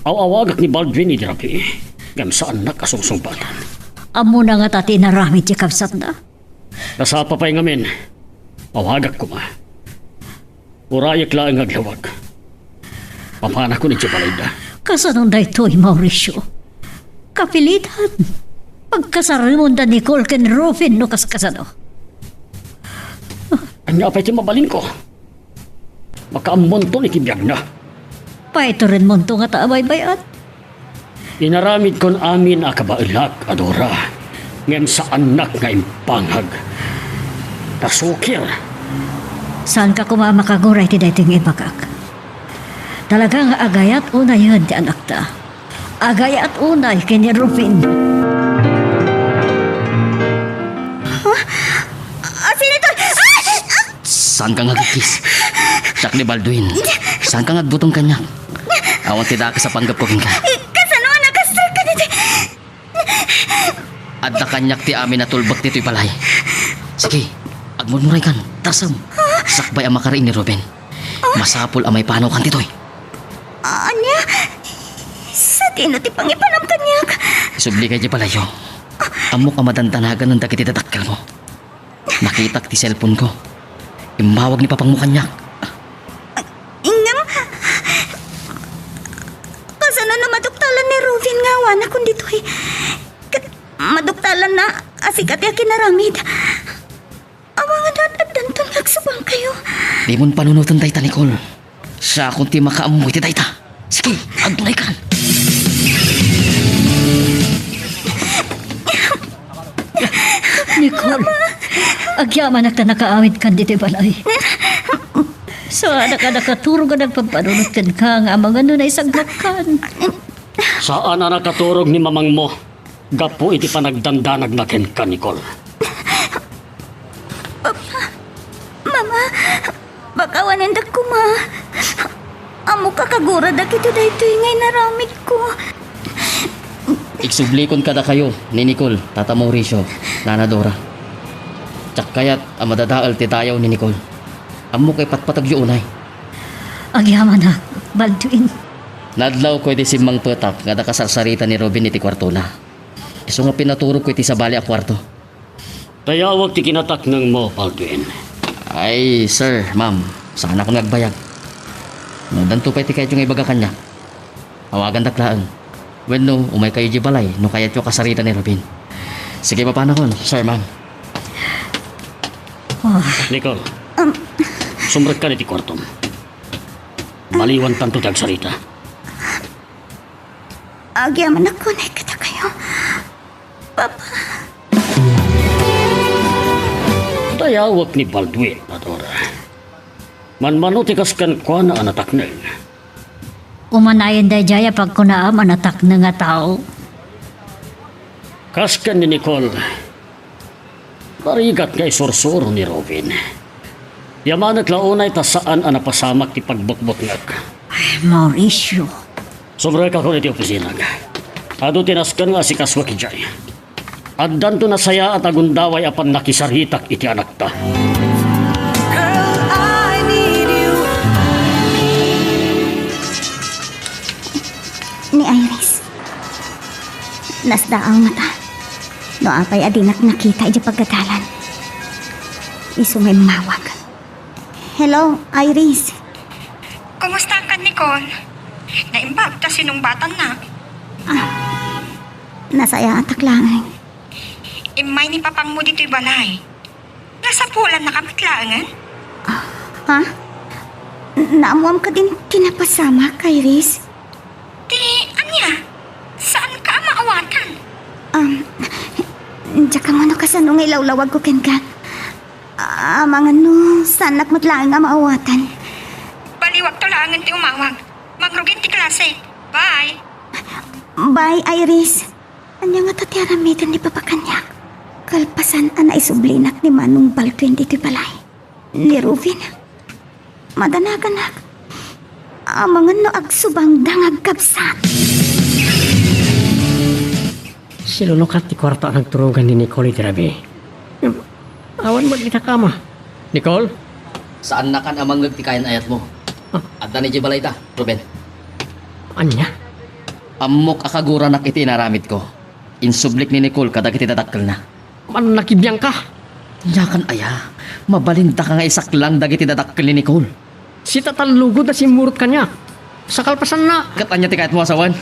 Aw-awagak ni Baldwin idi rabii, ngem saannak a sungsungbatan. Ammona ngata ti inaramid ti kabsatna? Nasapa pay ngamin. Awagak koma. Urayek laeng nga aglawag. Papanakon idiay balayda. Kasano daytoy, Mauricio? Kapilitan. Pagkasaremon da Nicole ken Robin no kaskasano. Ania pay ti mabalinko? Makaammonton iti biagna. Paiturenmonto ngata a baybay-an. Inaramidkon amin a kabaelak, Adora, ngem saannak nga impangag. Nasukir. Saanka koma a makaguray iti daytoy nga ibagak. Talaga nga agayat unayen ti anakta. Agayat unay ken ni Rufin. Ah, ah, sino ito? Ah! Ah! Saanka nga agkiss? Siak ni Baldwin. Saanka nga agbutong kaniak? Awan ti dakes a panggepko kenka. Eh, kasano a nakastrek ka ditoy? Adda kaniak ti amin a tulbek ditoy balay. Sige, agmurmuraykan, tarsem. Sakbay a makariing ni Ruben. Masapul a maipanawkan ditoy. Ania? Sadino ti pangipanam kaniak? Isubli ka idiay balayyo. Ammok a madandanaganen dagiti dadakkelmo. Nakitak ti cellphone-ko. Immawag ni papangmo kaniak. Ngem, kasano no maduktalan ni Rufin nga awanakon ditoy? Ket maduktalanna a sika ti akinaramid. Awan nga naad-addanton nga agsubangkayo. Dimon panunoten dayta, Nicole. Siakon ti makaammo iti dayta. Sige, agnaykan. Nicole. Mama! Agyamanak ta nakaawidkan ditoy balay. Saanak a nakaturog a nagpampanunot kenka nga amangan no naisagmakkan. Saan a nakaturog ni mamangmo gapu iti panagdandanagna kenka, Nicole. Mama, pakawanendak koma. Ammok a kagura dagiti daytoy nga inaramidko. Igsublikon kadakayo ni Nicole, Tata Mauricio, Nana Dora. Diak kayat a madadael ti dayaw ni Nicole. Ammok a ipatpategyo unay. Agyamanak, Baldwin. Nadlawko iti simmangpetak nga adda kasarsarita ni Robin iti kuartona. Isu nga pinaturogko iti sabali a kuarto. Dayawek ti kinataknengmo, Baldwin. Ay, sir, ma'am, saanakon nga agbayag. No addanto pay ti kayatyo nga ibaga kaniak, awagandak laeng. Wenno, umaykayo idiay balay no kayatyo a kasarita ni Robin. Sige, papanakon, sir, ma'am. Ah. Nicole, Um. sumrekkan iti kuartom. Maliwantanto ti agsarita. Agyamanak unay kadakayo, Papa. Dayawek ni Baldwin, Adora. Manmano ti kas kenkuana a natakneng. Umanayen daydiay a pagkunaam a natakneng a tao. Kas ken ni Nicole, narigat nga isursuro ni Robin. Yamanek la unay ta saan a napasamak ti pagbutbutngek. Ay, Mauricio. Sumrekakon iti opisinam. Adu ti nasken nga asikasuek idiay. Addanto nasayaat a gundaway a pannakisaritak iti anakta. Girl, I need you. Ni Iris. Nasdaaw ngata. No apay a dinak nakita idiay pagadalan. Isu nga immawag. Hello, Iris. Kumusta kan Nicole? Naimbag ta sinungbatanna. Ah, nasayaatak laeng. Immay ni papangmo ditoy balay. Nasapulannaka met laengen? Ah, ha? Naammoam kadin ti napasamak, Iris? Ti ania? Saanka a maawatan? Um, diak ammo no kasano nga ilawlawagko kenka. Amangan no, saannak met laeng a maawatan. Baliwakto laengen ti umawag. Mangrugin ti klase. Bye! Bye, Iris. Ania ngata ti aramiden ni Papa kaniak? Kalpasan a naisublinak ni Manong Baldwin ditoy balay. Ni Rubin. Madanaganak. Amangan no agsubangda nga agkabsat. Silunokat ti kuarto a nagturogan ni Nicole iti rabii. Awan met ita kama. Nicole? Saannakan a mangngeg ti kayan-ayatmo. Ah. Adda idiay balayda, Ruben. Ania? Ammok a kaguranak iti inaramidko. Insublik ni Nicole kadagiti dadakkelna. Mannakibiangka? Aniakan aya? Mabalindaka nga isaklang dagiti dadakkel ni Nicole. Sitatallugoda simmurot kaniak. Sa kalpasanna. Ket ania ti kayatmo a sawen?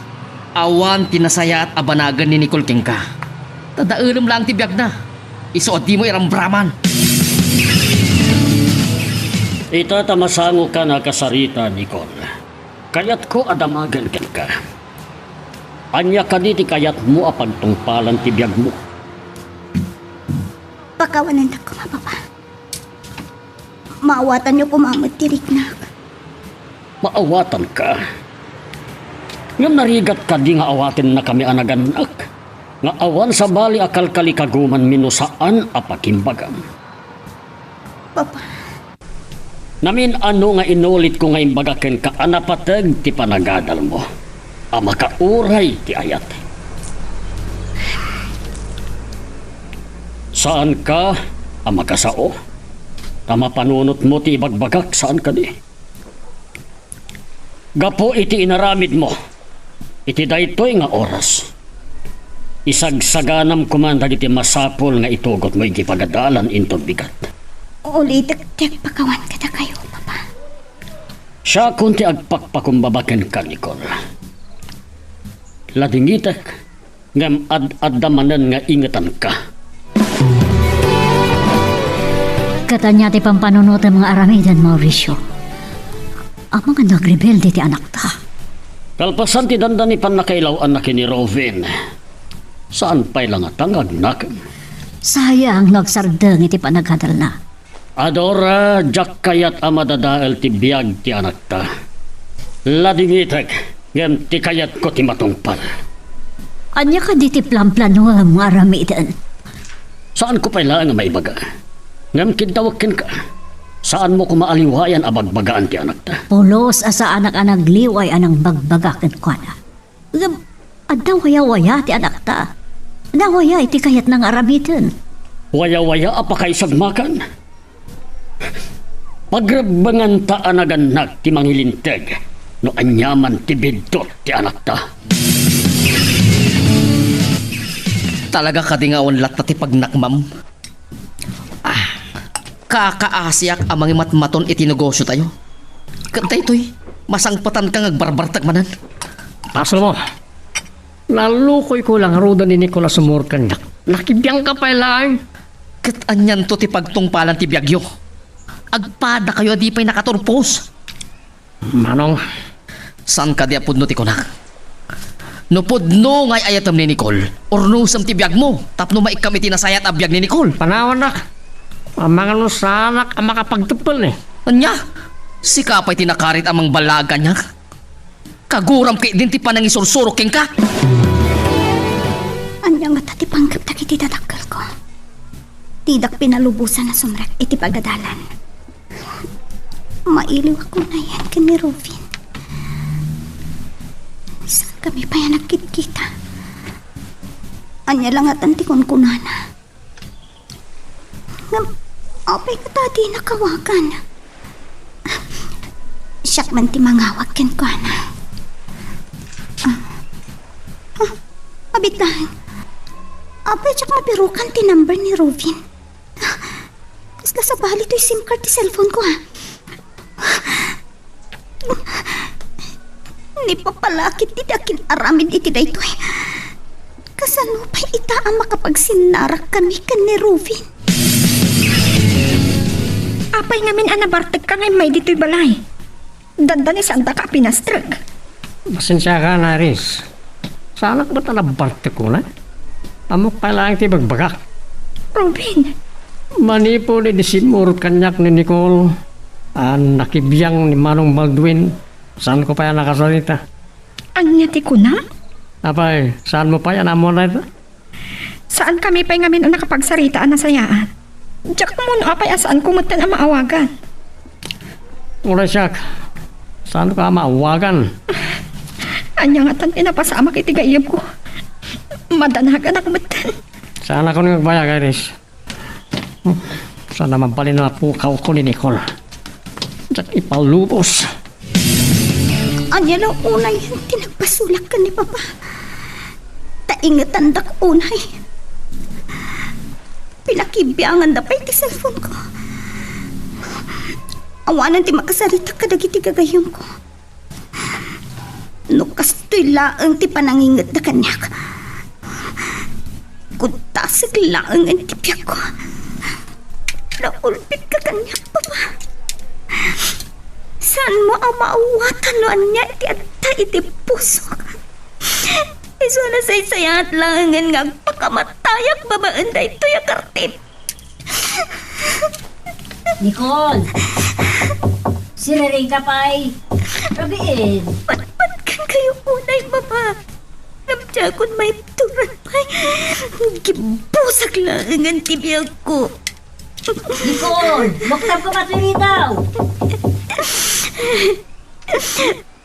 Awan ti nasayaat a banagen ni Nicole kenka. Ta daelem laeng ti biagna. Isu a dimo iramraman. Ita ta masangokan a kasarita, Nicole. Kayatko a damagen kenka. Ania kadi ti kayatmo a pagtungpalan ti biagmo? Pakawanendak koma, Papa. Maawatanyo koma met ti riknak. Maawatanka? Ngem narigat kadi nga awatennakami a nagannak, nga awan sabali a kalkalikagumanmi no saan a pakimbagam? Papa. Namin-ano nga inulitko nga imbaga kenka a napateg ti panagadalmo a makauray ti ayat. Saanka a makasao ta mapanunotmo ti ibagbagak, saan kadi? Gapu iti inaramidmo iti daytoy nga oras, isagsaganam koman dagiti masapul nga itugotmo iti pagadalan inton bigat. Ulitek ti agpakawan kadakayo, Papa. Siakon ti agpakpakumbaba kenka, Nicole. Ladingitek, ngem ad-adda manen nga ingetanka. Ket ania ti pampanunotem nga aramiden, Mauricio? Amangan no agrebelde ti anakta. Kalpasan ti dandani pannakailaw-anna ken ni Robin, saan pay la ngata nga agnakem. Sayang no agsardeng iti panaghadelna. A Dora, diak kayat a madadael ti biag ti anakta. Ladingitek, ngem ti kayatko ti matungpal. Ania kadi ti planplanoem nga aramiden? Saanko pay laeng a maibaga. Ngem kiddawek kenka. Saanmo koma a liwayan a bagbagaan ti anakta. Pulos a saanak a nagliway a nangbagbaga kenkuana. Ngem, adda wayawaya ti anakta. Nawaya iti kayatna nga aramiden. Wayawaya a pakaisagmakan? Pagrebbenganta a nagannak ti mangilinteg no aniaman ti biddut ti anakta. Talaga kadi nga awan latta ti pagnakmam? Ah, kakaasiak a mangimatmaton iti negosiotayo. Ket daytoy, masangpetanka nga agbarbartek manen. Paselmo. Nalukoyko la ngaruden ni Nicole a sumurot kaniak. Nakibiangka pay laeng. Ket anianto ti pagtungpalan ti biagyo? Agpadakayo a di pay nakaturpos. Manong. Saan kadi a pudno ti kunak? No pudno nga ay-ayatem ni Nicole, urnosem ti biagmo tapno maikkam iti nasayaat a biag ni Nicole. Panawannak. Amangan no saanak a makapagteppel ni. Ania? Sika pay ti nakarit a mangballaag kaniak? Kaguram ketdin ti panangisursurok kenka? Ania ngata ti panggep dagiti dadakkelko? Didak pinalubosan a sumrek iti pagadalan. Mailiwak unayen ken ni Rufin. Saankami pay a nagkitkita. Ania la ngatan ti kunkunana? Ngem, apay ngata a dina awagan? Siak man ti mangawag kenkuana. Ah, ah, abit laeng. Apay diak mabirukan ti number ni Rufin? Kasla sabali toy SIM card ti cellphone ko, ah. Ni papa la ketdi ti akin-aramid iti daytoy. Kasano pay ita a makapagsinnarakkami ken ni Rufin? Apay ngamin a nabartekka nga immay ditoy balay? Dandani saandaka a pinastrek. Pasensiakan, Iris. Saanak met a nabartek unay? Ammok pay laeng ti ibagbagak. Rufin! Manipud idi simmurot kaniak ni Nicole a nakibiang ni Manong Baldwin, saanko pay a nakasarita. Ania ti kunam? Apay, saanmo pay a naammuan dayta? Saankami pay ngamin a nakapagsarita a nasayaat. Diak ammo no apay a saanko metten a maawagan. Uray siak, saanka a maawagan? Ania ngatan ti napasamak iti gayyemko? Madanaganak metten. Saanakon nga agbayag, Iris. Saan a mabalin a napukawko ni Nicole. Diak ipalubos. Ania la unayen ti nagpasulak ken ni Papa? Ta ingetandak unay. Pinakibianganda pay ti cellphone ko. Awanen ti makasarita kadagiti gagayyemko. No kastoy laeng ti panangingetda kaniak, kudtasek laengen ti biagko. Naulpitka kaniak, Papa. Saanmo a maawatan no ania ti adda iti pusok. Isu a nasaysayaat laengen nga agpakamatayak babaen daytoy a kartim. Nicole! Siriring ka pay. Rabiin. Patpatkan kayo unay, Mama. Ngem diakon maituran pay. Gibusak laengen ti biagko. Nicole! Luktab ko, Maturitaw!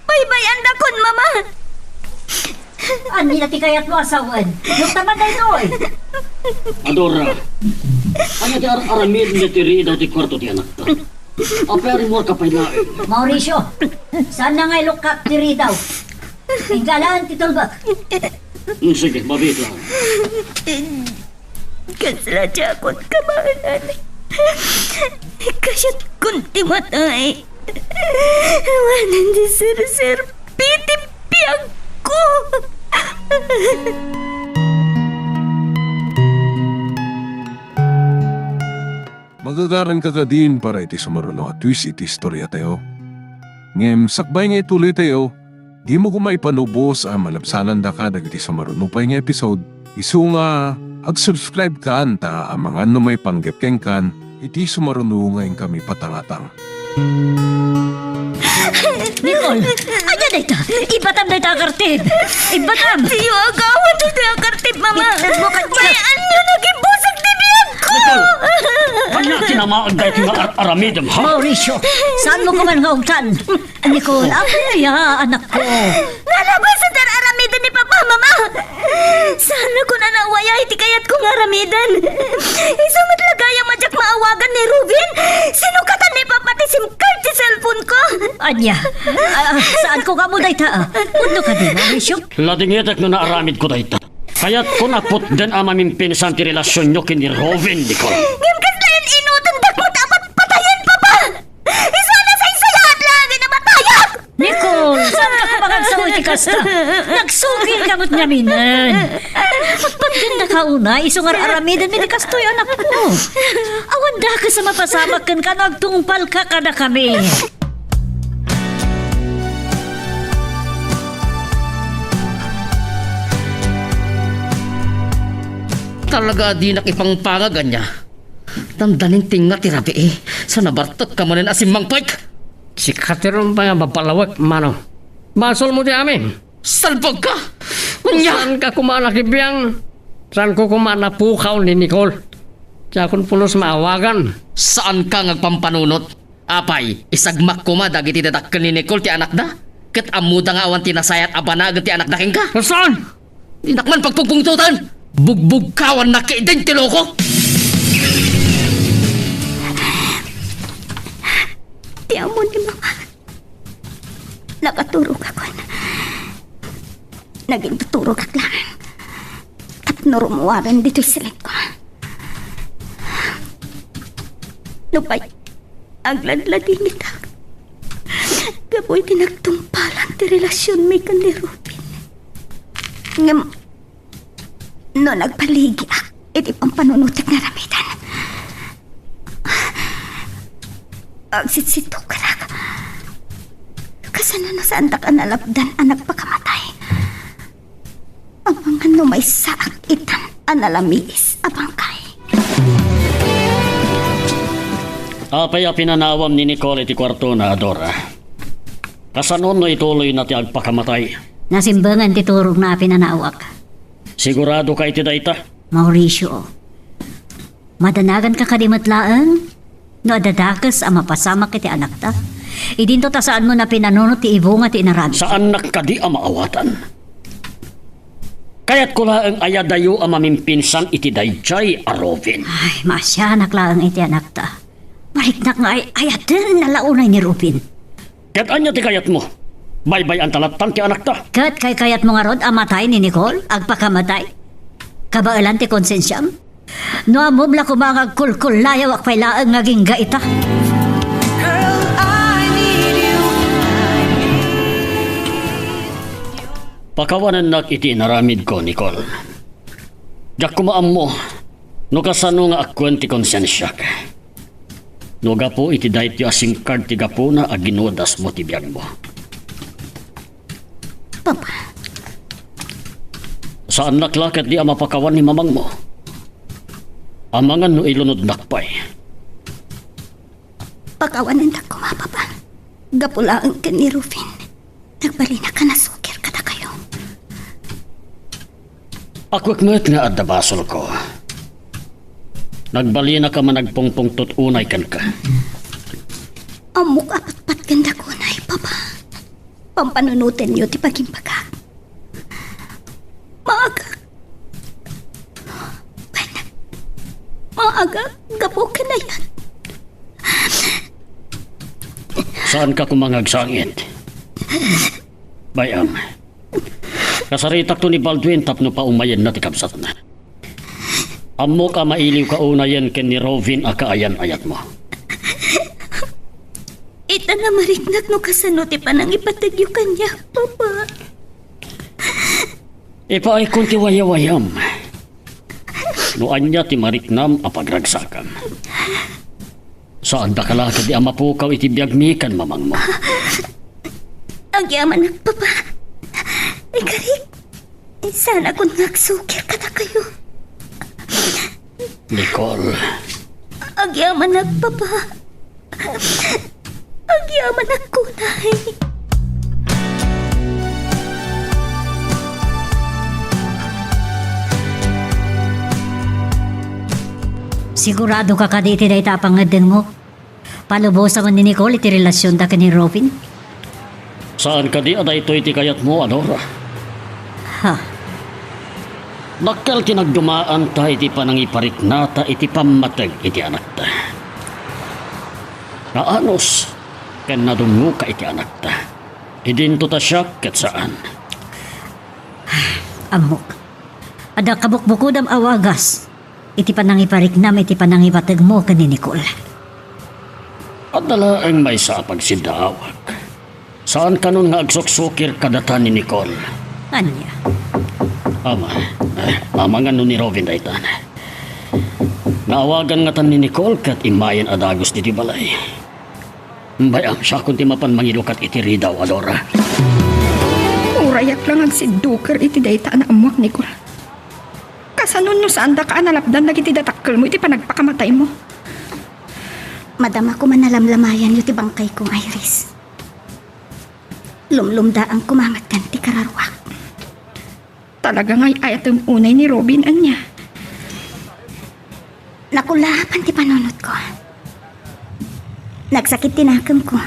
Baybay-andakon, Mama! Ania ti kayatmo a sawen? Luktaman daytoy! Adora, ania ti ar-aramidmo ti riidaw ti kuarto ti anakta? Apay a rimmuarka pay laeng? Mauricio, saan na nga ilukkat ti riidaw? Inggalaan ti tulbek. Mm, sige, mabiit lang. Kasla diakon kamaanan. Kasiatkon ti matay. Awanen ti serserbi ti biagko. Magagaranka kadin para iti sumaruno a twist iti istoriatayo. Ngem sakbay nga ituloytayo, dimo koma ipalubos a malabsanandaka dagiti sumaruno pay nga episode, isu nga Ag-subscribe kan ta amangan no maipanggep kenkan iti sumaruno nga inkami patangatang. Nicole, ania dayta? Ibbatam dayta a kartib! Ibbatam! Diyo agawan dayta a kartib, Mama. Mayat nga nagimbusag ti biagko! Nicole! Ania ti namaag daytoy nga ar-aramidem, ha? Mauricio, saanmo koma nga ugtan? Nicole, apay aya, anakko? Nalabasan ti ar-aramiden ni Papa, Mama! Saan a kunana a waya iti kayatko nga aramiden. Isu met la gayam a diak maawagan ni Ruben. Sinukatan ni Papa ti SIM card ti cellphone ko. Ania? Ah, saanko nga ammo dayta, ah? Pudno kadi, Mauricio? Ladingitek no naaramidko dayta. Kayatko a putden a mamimpinsan ti relasionyo ken ni Ruben, Nicole. Ngem kasla inutendak met a patpatayen, Papa! Isu a nasaysayaat laeng a matayak! Nicole, saanka koma nga agsao iti kasta? Nagsukirka met ngaminen. Agpatgendaka unay isu nga ar-aramidenmi ti kastoy, anakko. Awan dakes a mapasamak kenka no agtungpalka kadakami. Talaga a dinak ipangpangag, ania? Dandanin ti nga ti rabii, sa nabartekka manen a simmangpet. Sika ti rumbeng a mapalawek, mano. Basolmo ti amin. Salbagka! Ania? Saanka koma a nakibiang? Saanko koma a napukaw ni Nicole? Diakon pulos maawagan. Saanka nga agpampanunot? Apay, isagmak koma dagiti dadakkel ni Nicole ti anakda? Ket ammoda nga awan ti nasayaat a banagen ti anakda kenka? Saan? Dinak man pagpungpungtotan! Bugbugkawannak ketdin ti loko! Ti ammon ni Mama, nakaturogakon. Nagintuturogak laeng tapno rummuaren ditoy silitko. Nupay agladladingitak gapu iti nagtungpalan ti relasionmi ken ni Ruben. Ngem no nagbaligiak iti pampanunotek nga aramiden, agsitsittukerak. Kasano no saandak a nalapdan a nagpakamatay? Amangan no maysaak itan a nalamiis a bangkay. Apay a pinanawam ni Nicole iti kuartona, Dora? Kasano no ituloyna ti agpakamatay? Nasimbengan ti turogna a pinanawak. Siguradoka iti dayta? Mauricio, madanaganka kadi met laeng? No adda dakes a mapasamak iti anakta, idinto ta saanmo a pinanunot ti ibunga ti inaramid. Saannak kadi a maawatan? Kayatko laeng a adayo a mamimpinsan iti daydiay a Ruben. Ay, maasianak laeng iti anakta. Mariknak nga ay-ayatenna la unay ni Ruben. Ket ania ti kayatmo? Baybay-anta lattan ti anakta. Ket kaykayatmo ngarud a matay ni Nicole? Agpakamatay? Kabaelan ti konsensiam? No ammom la koma nga agkulkullayawak pay laeng nga agingga ita. Girl, I need you. Pakawanennak iti inaramidko, Nicole. Diak koma ammo no kasano nga akkuen ti konsensiak. No gapu iti daytoy a SIM card ti gapuna a ginudasmo ti biagmo. Papa. Saannak la ketdi a mapakawan ni mamangmo. Amangan no ilunodnak pay. Pakawanendak koma, Papa. Gapu laeng ken ni Ruben, nagbalinaka a nasukir kadakayo. Akuek met nga adda basolko. Nagbalinaka a managpungpungtot unay kenka. Ammok a patpatgendak unay, Papa. Pampanunotenyo ti pagimbaga. Maagak. Maaga, gapu ken ayan. Saanka koma nga agsangit. Bay-am. Kasaritakto ni Baldwin tapno paumayenna ti kabsatna. Ammok a mailiwka unayen ken ni Ruben a kaayan-ayatmo. Ita, namariknak no kasano ti panangipategyo kaniak, Papa. Ipaaykon ti wayawayam. No ania ti mariknam a pagragsakam. Saandaka la ketdi a mapukaw iti biagmi ken mamangmo. Agyamanak, Papa. Ikarik, saanakon nga agsukir kadakayo. Nicole. Agyamanak, Papa. Agyamanak, kunay. Sigurado ka kadi iti dayta a pangngeddengmo? Palubosan ni Nicole iti relasionda ken ni Robin? Saan kadi a daytoy ti kayatmo, Adora? Ha? Dakkel ti nagdumaanta iti panangipariknata iti pammateg iti anakta. Naanus ken nadungngoka iti anakta. Idinto ta siak ket saan. Ammok. Adda kabukbukodam a wagas iti panangipariknam iti panangipategmo ken ni Nicole. Adda laeng maysa a pagsiddaawak. Saan kanon nga agsuksukir kadata ni Nicole. Ania? Ama, eh, amangan no ni Robin daytan. Naawagan ngatan ni Nicole ket immayen a dagus ditoy balay. Bay-am, siakon ti mapan mangilukat iti ridaw, Adora. Urayak la nga agsidduker iti dayta a naammoak, Nicole. Kasano no saandaka a nalapdan dagiti dadakkelmo iti panagpakamataymo? Madama koma nalamlamayanyo ti bangkayko, Iris. Lumlumdaan koma met ti kararuak. Talaga nga ay-ayatem unay ni Robin, ania? Nakulaapan ti panunotko. Nagsakit ti nakemko.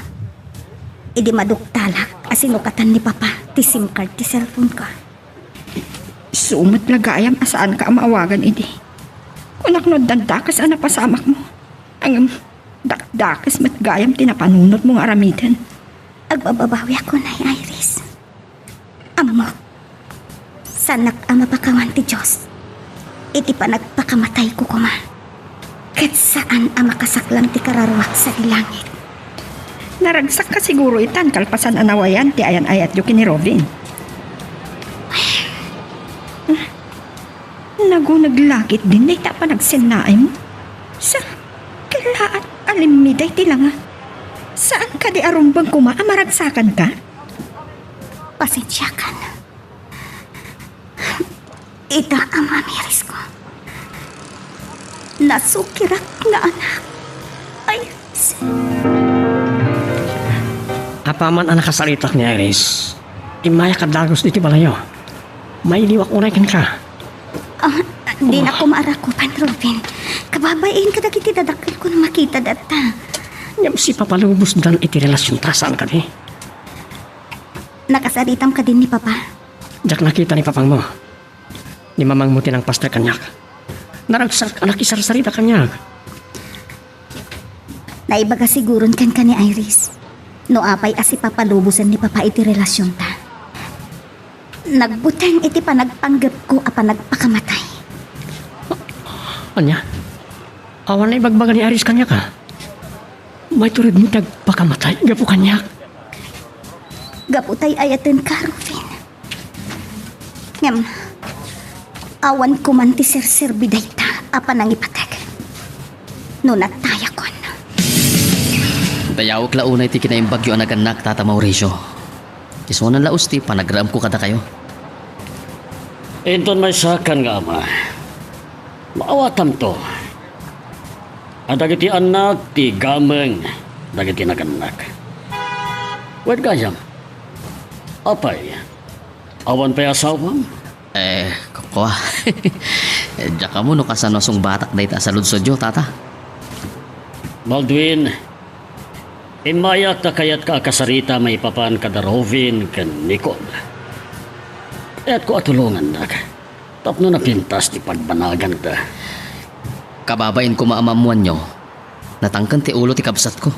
Idi maduktalak a sinukatan ni Papa ti SIM card ti cellphone ko. Isu met la gayam a saanka a maawagan idi. Kunak no addan dakes a napasamakmo. Ngem dakdakes met gayam ti napanunotmo nga aramiden. Agbababawiak unay, Iris. Ammok, saanak a mapakawan ti Dios iti panagpakamatayko koma, ket saan a makasaklang ti kararuak sadi langit. Naragsakka siguro itan kalpasan a nawayan ti ayan-ayatyo ken ni Robin. Naguneg la ketdin dayta a panagsennaaymo. Sa, kellaat a limmiday ti langa. Saan kadi a rumbeng koma a maragsakanka? Pasensiakan. Ita a mamirisko. Nasukirak nga anak. Ay, Apaman a nakasaritak ni Iris, immayak a dagus ditoy balayo. Mailiwak unay kenka. Ah, dinak koma arakupan, Robin. Kababain kadagiti dadakkelko no makita dayta. Ngem sipapalubosdan iti relasionta, saan kadi? Nakasaritam kadin ni Papa? Diak nakita ni Papangmo. Ni Mamangmo ti nangpaster kaniak. Naragsak a nakisarsarita kaniak. Naibaga siguron kenka ni Iris no apay a sipapalubosen ni Papa iti relasionta. Nagbuteng iti panagpanggepko a panagpakamatay. Ania? Awan a ibagbaga ni Iris kaniak, a? Maituredmo ti agpakamatay gapu kaniak. Gapu tay ayatenka, Rufin. Ngem, awan koman ti serserbi dayta a panangipateg no natayakon. Dayawek la unay ti kinaimbagyo a nagannak, Tata Mauricio. Isunan la usti panagraemko kadakayo. Inton maysakan nga ama, maawatamto a dagiti annak ti gameng dagiti nagannak. Wen gayam, apay, awan pay asawam? Eh, kua. Diak ammo no kasano a sungbatak dayta a saludsodyo, Tata. Baldwin, immayak ta kayatka a kasarita maipapan kada Rovin ken Nicole. Kayatko a tulongannak tapno napintas ti pagbanaganda. Kababain koma a maammoanyo, natangken ti ulo ti kabsatko.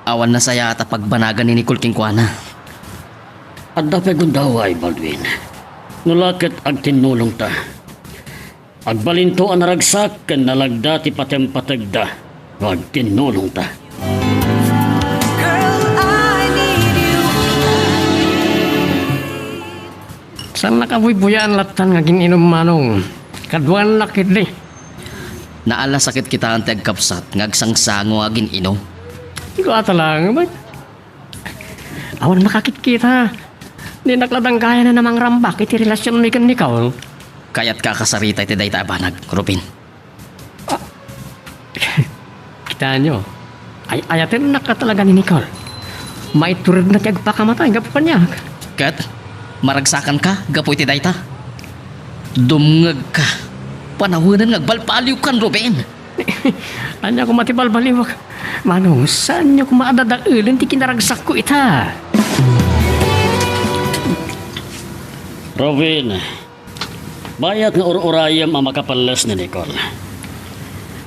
Awan nasayaat a pagbanagan ni Nicole kenkuana. Adda pay gundaway, Baldwin. No la ket agtinnulongta. Agbalinto a naragsak ken nalagda ti patempategda no agtinnulongta. Saannak a buybuyaan lattan nga agin-inum, Manong. Kaduannak ketdi. Naalasaket kitaen ti agkabsat nga agsangsango nga agin-inum. Kua ta laeng met. Awan makakitkita. Dinak la danggayan a mangrambak iti relasionmi ken ni Nicole. Kayatka a kasarita iti dayta a banag, Rufin. Tanyo, ay-ayatennak talaga ni Nicole. Maituredna ti agpakamatay gapu kaniak. Ket maragsakanka gapu iti dayta? Dumngegka. Panawenen nga agbalbaliwkan, Ruben. Ania koma ti balbaliwek? Manong, saanyo koma a dadaelen ti kinaragsakko ita? Ruben, bayat nga ur-urayem a makapelles ni Nicole.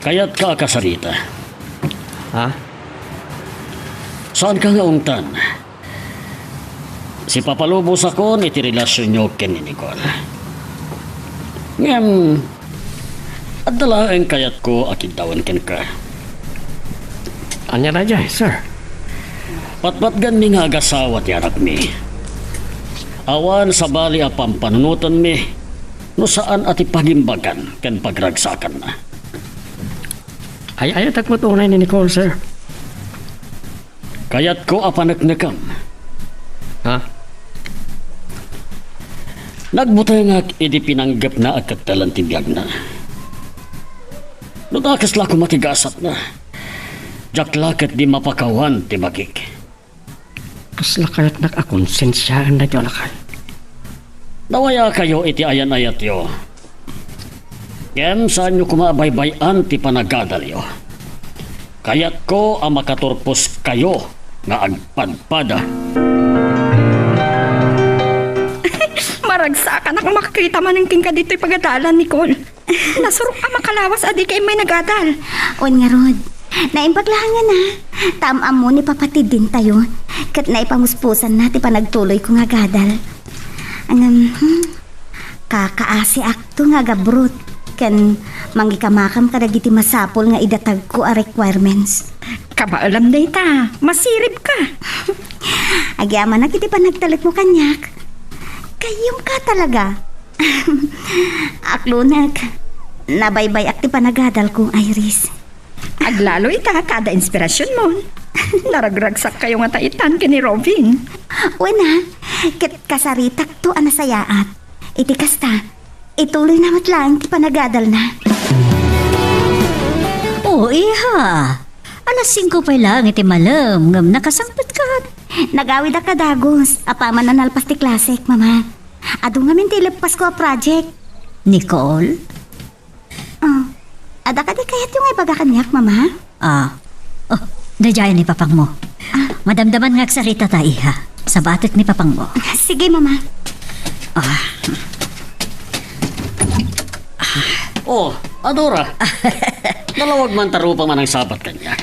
Kayatka a kasarita. Ha? Saanka nga ungtan? Sipapalubosakon iti relasionyo ken ni Nicole. Ngem, adda laeng kayatko a kiddawen kenka. Ania daydiay, sir? Patpatganmi nga agasawa ti anakmi. Awan sabali a pampanunotenmi no saan a ti pagimbagan ken pagragsakanna. Ay-ayatek met unay ni Nicole, sir. Kayatko a paneknekem. Ha? Nagbutengak idi pinanggepna a kettelen ti biagna. No dakes la koma ti gasatna, diak la ketdi mapakawan ti bagik. Kasla kayatnak a konsensiaen daytoy a lakay. Nawayakayo iti ayan-ayatyo. Ngem saanyo koma a baybay-an ti panagadalyo. Kayatko a makaturposkayo nga agpadpada. Maragsakanak a makakita manen kenka ditoy pagadalan, Nicole. Nasurok a makalawas a dika immay nagadal. Wen ngarud, naimbag laeng a, ta am-ammo ni Papa ti dintayo, ket naipamuspusanna ti panagtuloyko nga agadal. Ngem, hmm, kakaasiakto nga agabrot ken mangikamakam kadagiti masapul nga idatagko a requirements. Kabaelam dayta, masiribka. Agyamanak iti panagtalekmo kaniak. Kayyumka talaga. Aklonek, nabaybay-ak ti panagadalko, Iris. Aglalo ita ta adda inspirasionmon. Naragragsakkayo ngata itan ken ni Robin. Wen a, ket kasaritakto a nasayaat. Iti kasta, ituloyna met laeng ti panagadalna. O, iha! Alas singko pay laeng iti malem, ngem nakasangpetkan. Nagawidak a dagus, apaman a nalpas ti klasek, Mama. Adu ngamin ti ileppasko a project. Nicole? Oh, adda kadi kayatyo nga ibaga kaniak, Mama? Ah. Oh, daydiay ni papangmo. Ah. Madamdaman nga agsarita ta, iha. Sabatek ni papangmo. Sige, Mama. Ah. Oh, Adora. Nalawag man ta rupa manangsabat kaniak.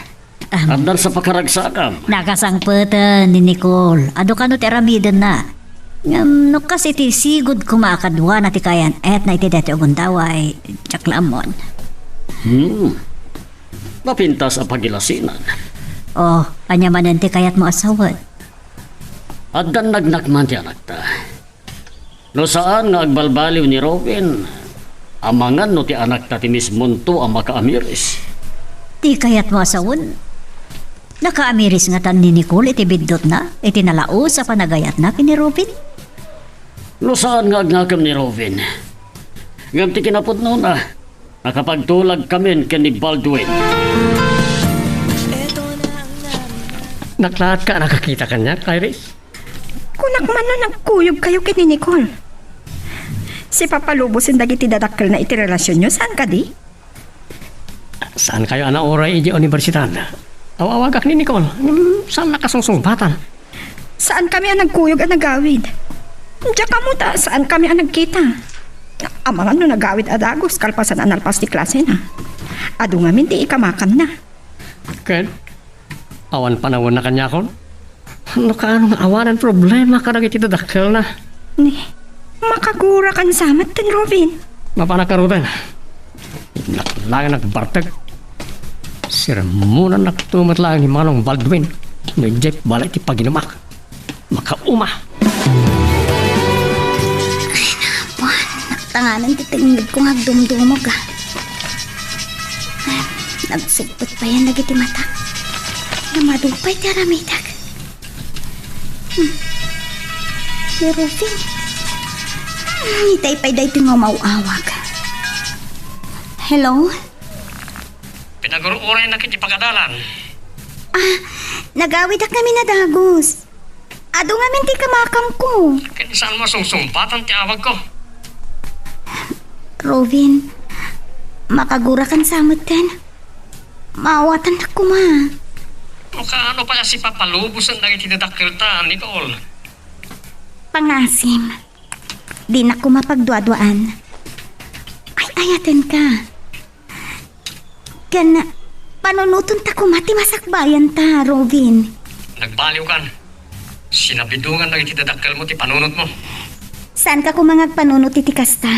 Am. Addan sa pakaragsakam. Nakasangpeten ni Nicole. Adu kano ti aramidenna. Ngem no kas iti sigud koma a kaduana ti kayan-etna iti daytoy a gundaway, diak la ammon. Hmm. Napintas a pagilasinan. Oh, ania manen ti kayatmo a sawen? Addan nagnakman ti anakta. No saan nga agbalbaliw ni Robin, amangan no ti anakta ti mismonto a makaamiris. Ti kayatmo a sawen? Nakaamiris ngatan ni Nicole iti biddutna, iti nalaus a panagayatna ken ni Robin? No saan nga agnakem ni Robin, ngem ti kinapudnona, nakapagtulagkamin ken ni Baldwin. Naklaatka a nakakita kaniak, Iris? Kunak man no nagkuyogkayo ken ni Nicole. Sipapalubosen dagiti dadakkelna iti relasionyo, saan kadi? Saankayo a nauray idiay universidad? Aw-awagak ni Nicole, ngem saanna kasungsungbatan. Saankami a nagkuyog a nagawid. Diak ammo ta saankami a nagkita. Amangan no nagawid a dagus kalpasan a nalpas ti klasena. Adu ngamin ti ikamakamna. Ket awan panawenna kaniakon? No kaano nga awanen problema kadagiti dadakkelna? Ni, makagurakan sa met ken Robin. Mapanak ngaruden. Laeng nagbartek. Sermonannakto met laeng ni Manong Baldwin no idiay balay ti paginumak. Makauma. Ay, napuan. Naktanganan ti tengngegko nga agdumdumog, ah. Nagsugpet payen dagiti matak. Namadu pay ti aramidek. Hmm. Ni Rufin. Hmm, itay pay daytoy nga umaw-awag. Hello? Nagrururay na kiti pagadalan. Ah, nagawidak ngamin a dagus. Adu ngamin ti kamakamko. Ken saanmo a sungsumpatan ti awagko? Robin, makagurakan sa metten. Maawatannak koma. No kaano pay a sipapalubosen dagiti dadakkelta, Nicole? Pangasim. Dinak koma pagduaduaan. Ay-ayatenka. Ken panunotonta koma ti masakbayanta, Robin. Nagbaliwkan. Sinabidongan dagiti dadakkelmo ti panunotmo. Saanka koma nga agpanunot iti kasta.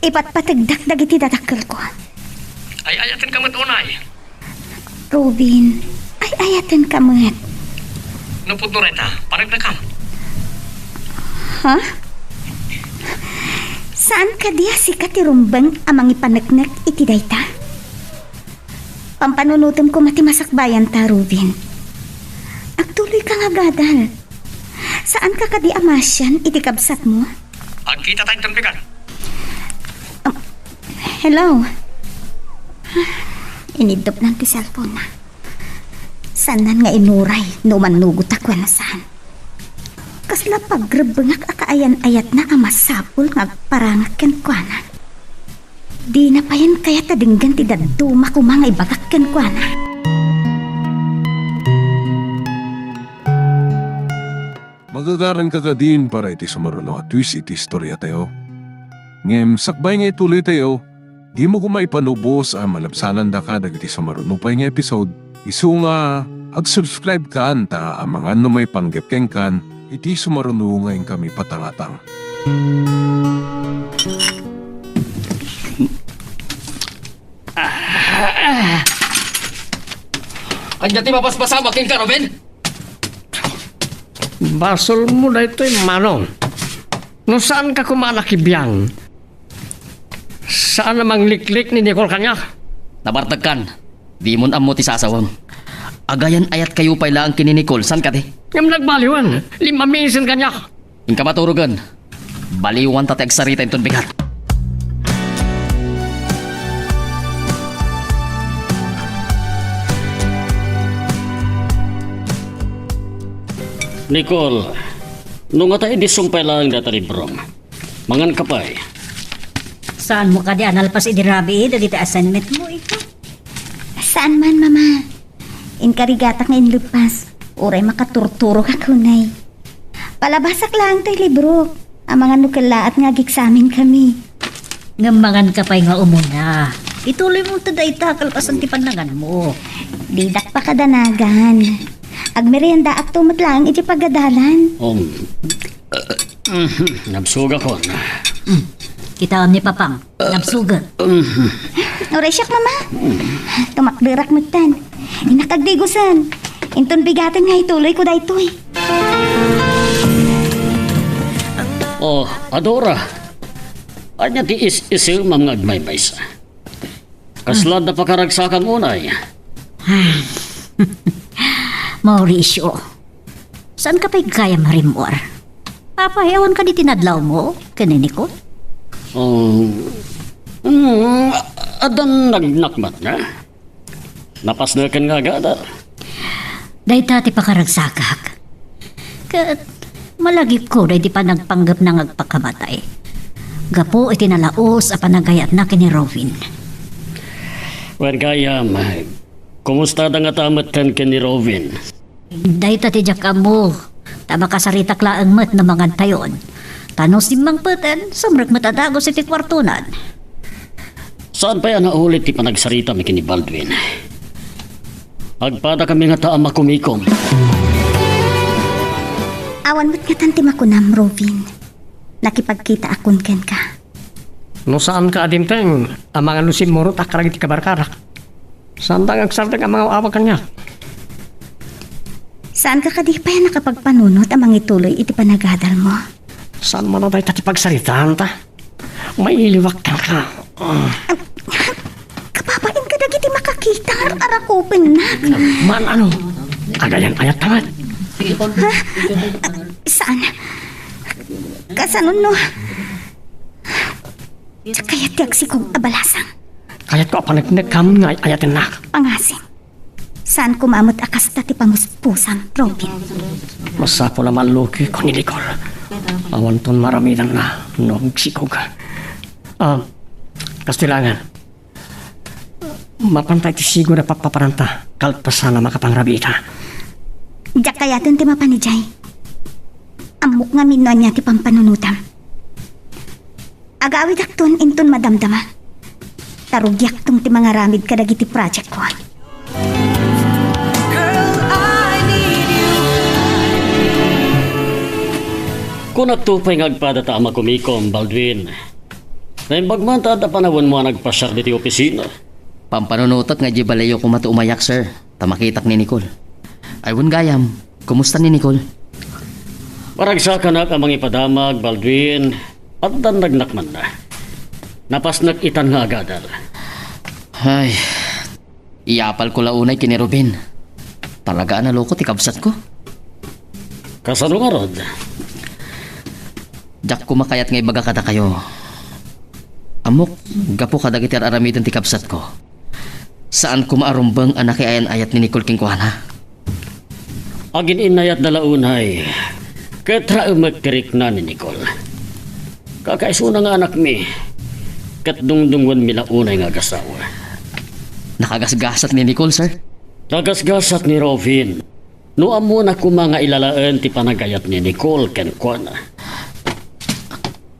Ipatpategdak dagiti dadakkelko. Ay-ayatenka met unay. Robin, ay-ayatenka met. No pudno dayta, paneknekam. Ha? Saan kadi a sika ti rumbeng a mangipaneknek iti dayta? Pampanunotem koma ti masakbayanta, Robin. Agtuloyka nga agadal. Saanka kadi a masian iti kabsatmo? Agkitata inton bigat. Um, hello? Iniddupnan ti cellphone-na. Saannan nga inuray no mannugota wenno saan. Kasla pagrebbengak a kaayan-ayatna a masapul nga agparangak kenkuana. Dina payen kayat a denggen ti dadduma koma nga ibagak kenkuana. Magagaranka kadin para iti sumaruno a twist iti istoriatayo. Ngem sakbay nga ituloytayo, dimo koma ipanubos a malabsanandaka dagiti sumaruno pay nga episode, isu nga ag-subscribe-kan ta amangan no maipanggep kenkan iti sumaruno nga inkami patangatang. Ania ti mapaspasamak kenka, Ruben? Basolmo daytoy, Manong. No saanka koma a nakibiang, saan a mangliklik ni Nicole kaniak? Nabartekkan. Dimon ammo ti sasawem. Agayan-ayatkayo pay laeng ken ni Nicole, saan kadi? Ngem nagbaliwen, limmamisen kaniak. Inka maturogen. Baliwanta ti agsarita inton bigat. Nicole, no ngata idi sumpay laeng dayta librom, manganka pay. Saanmo kadi a nalpas idi rabii dagiti assignmentmo, ikaw? Saan man, Mama. Inkarigatak nga inleppas, uray makaturturogak unay. Palabasak laeng toy librok, amangan no kellaat nga ageksamenkami. Ngem manganka pay nga umuna. Ituloymo ta dayta kalpasan ti pannanganmo. Didak pakadanagan. Agmeriendaakto met laeng iti pagadalan. Um, nabsogakon. Mm. Kitaem ni Papang. Nabsogak. Uray siak, Mama. Tumakderak metten. Innak agdigusen. Inton bigaten nga ituloyko daytoy. Oh, Adora. Ania ti is-isemam nga agmaymaysa? Kasla adda pakaragsakam unay? Mauricio, saanka pay gayam a rimmuar? Apay, awan kadi ti nadlawmo ken ni Nicole? Oh, mm, addan nagnakmatna. Napasneken nga agadal. Dayta ti pakaragsakak. Ket malagipko daydi panagpanggepna nga agpakamatay gapu iti nalaus a panagayatna ken ni Robin. Wen gayam, kumusta da ngata metten ken ni Robin? Dayta ti diak ammo, ta makasaritak laeng met no mangantayon. Ta no simmangpeten, sumrek met a dagus iti kuartonan. Saan pay a naulit ti panagsaritam ken ni Baldwin? Agpadakami ngata a makumikom. Awan met ngatan ti makunam, Robin. Nakipagkitaakon kenka. No saanka a dimteng, amangan no simmurot a karag iti kabarkarak. Saanta nga agsardeng a mangaw-awag kaniak. Saanka kadi pay a nakapagpanunot a mangituloy iti panagadalmo? Saan man a dayta ti pagsaritaanta? Mailiwak kenka. Kababain kadagiti makakita nga ar-arakupennak. Maan ano? Agayan-ayat ta met. Ha? Saan? Kasano no? Diak kayat ti agsigom a balasang. Kayatko a paneknekkam nga ay-ayatennak. Pangasim. Saan koma met a kasta ti pamuspusam, Robin. Masapul a mallukiko ni Nicole. Awanton maaramidanna no agsikog. Ah, kastilangan. Mapanta iti sigud a pappaparanta, kalpasan a makapangrabita. Diak kayaten ti mapan idiay. Ammok ngamin no ania ti pampanunotam. Agawidakton inton madamdama. Ta rugiakton ti mangaramid kadagiti project ko. Kunakto pay nga agpadata a makumikom, Baldwin. Naimbag man ta adda panawenmo a nagpasiar ditoy opisina. Pampanunotek nga idiay balayyo koma ti umayak, sir, ta makitak ni Nicole. Ay, wen gayam, kumusta ni Nicole? Maragsakanak a mangipadamag, Baldwin. Addan nagnakmanna. Napasnek itan nga agadal. Ay, iyapalko la unay ken ni Ruben. Talaga a naloko ti kabsatko. Kasano ngarud? Diak koma kayat nga ibaga kadakayo. Ammok, gapu kadagiti ar-aramiden ti kabsatko, saan koma a rumbeng a nakiayan-ayat ni Nicole kenkuana. Agin-innayatda la unay, ket raemek ti rikna ni Nicole. Kakaisuna nga anakmi, ket dungdungngoenmi la unay nga agasawa. Nakagasgasat ni Nicole, sir? Nagasgasat ni Robin. No ammona koma nga ilalaen ti panagayat ni Nicole kenkuana.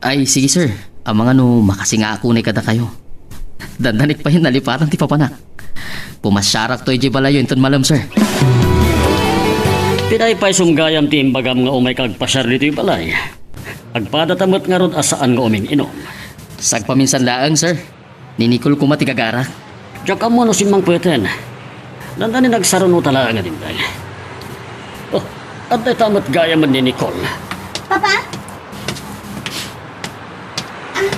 Ay, sige, sir. Amangan no makasingaak unay kadakayo. Dandanik pay nalipatan ti papanak. Pumasiarakto idiay balayyo inton malem, sir. Pinay pay sumgayam ti imbagam nga umayka agpasiar ditoy balay. Agpadata met ngarud a saan nga uming-inom. Sagpaminsan laeng, sir. Ni Nicole koma ti gagarak. Diak ammo no simmangpeten. Dandani nagsaruno ta laeng a dimteng. Oh, adda ita met gayamen ni Nicole. Papa? Ah.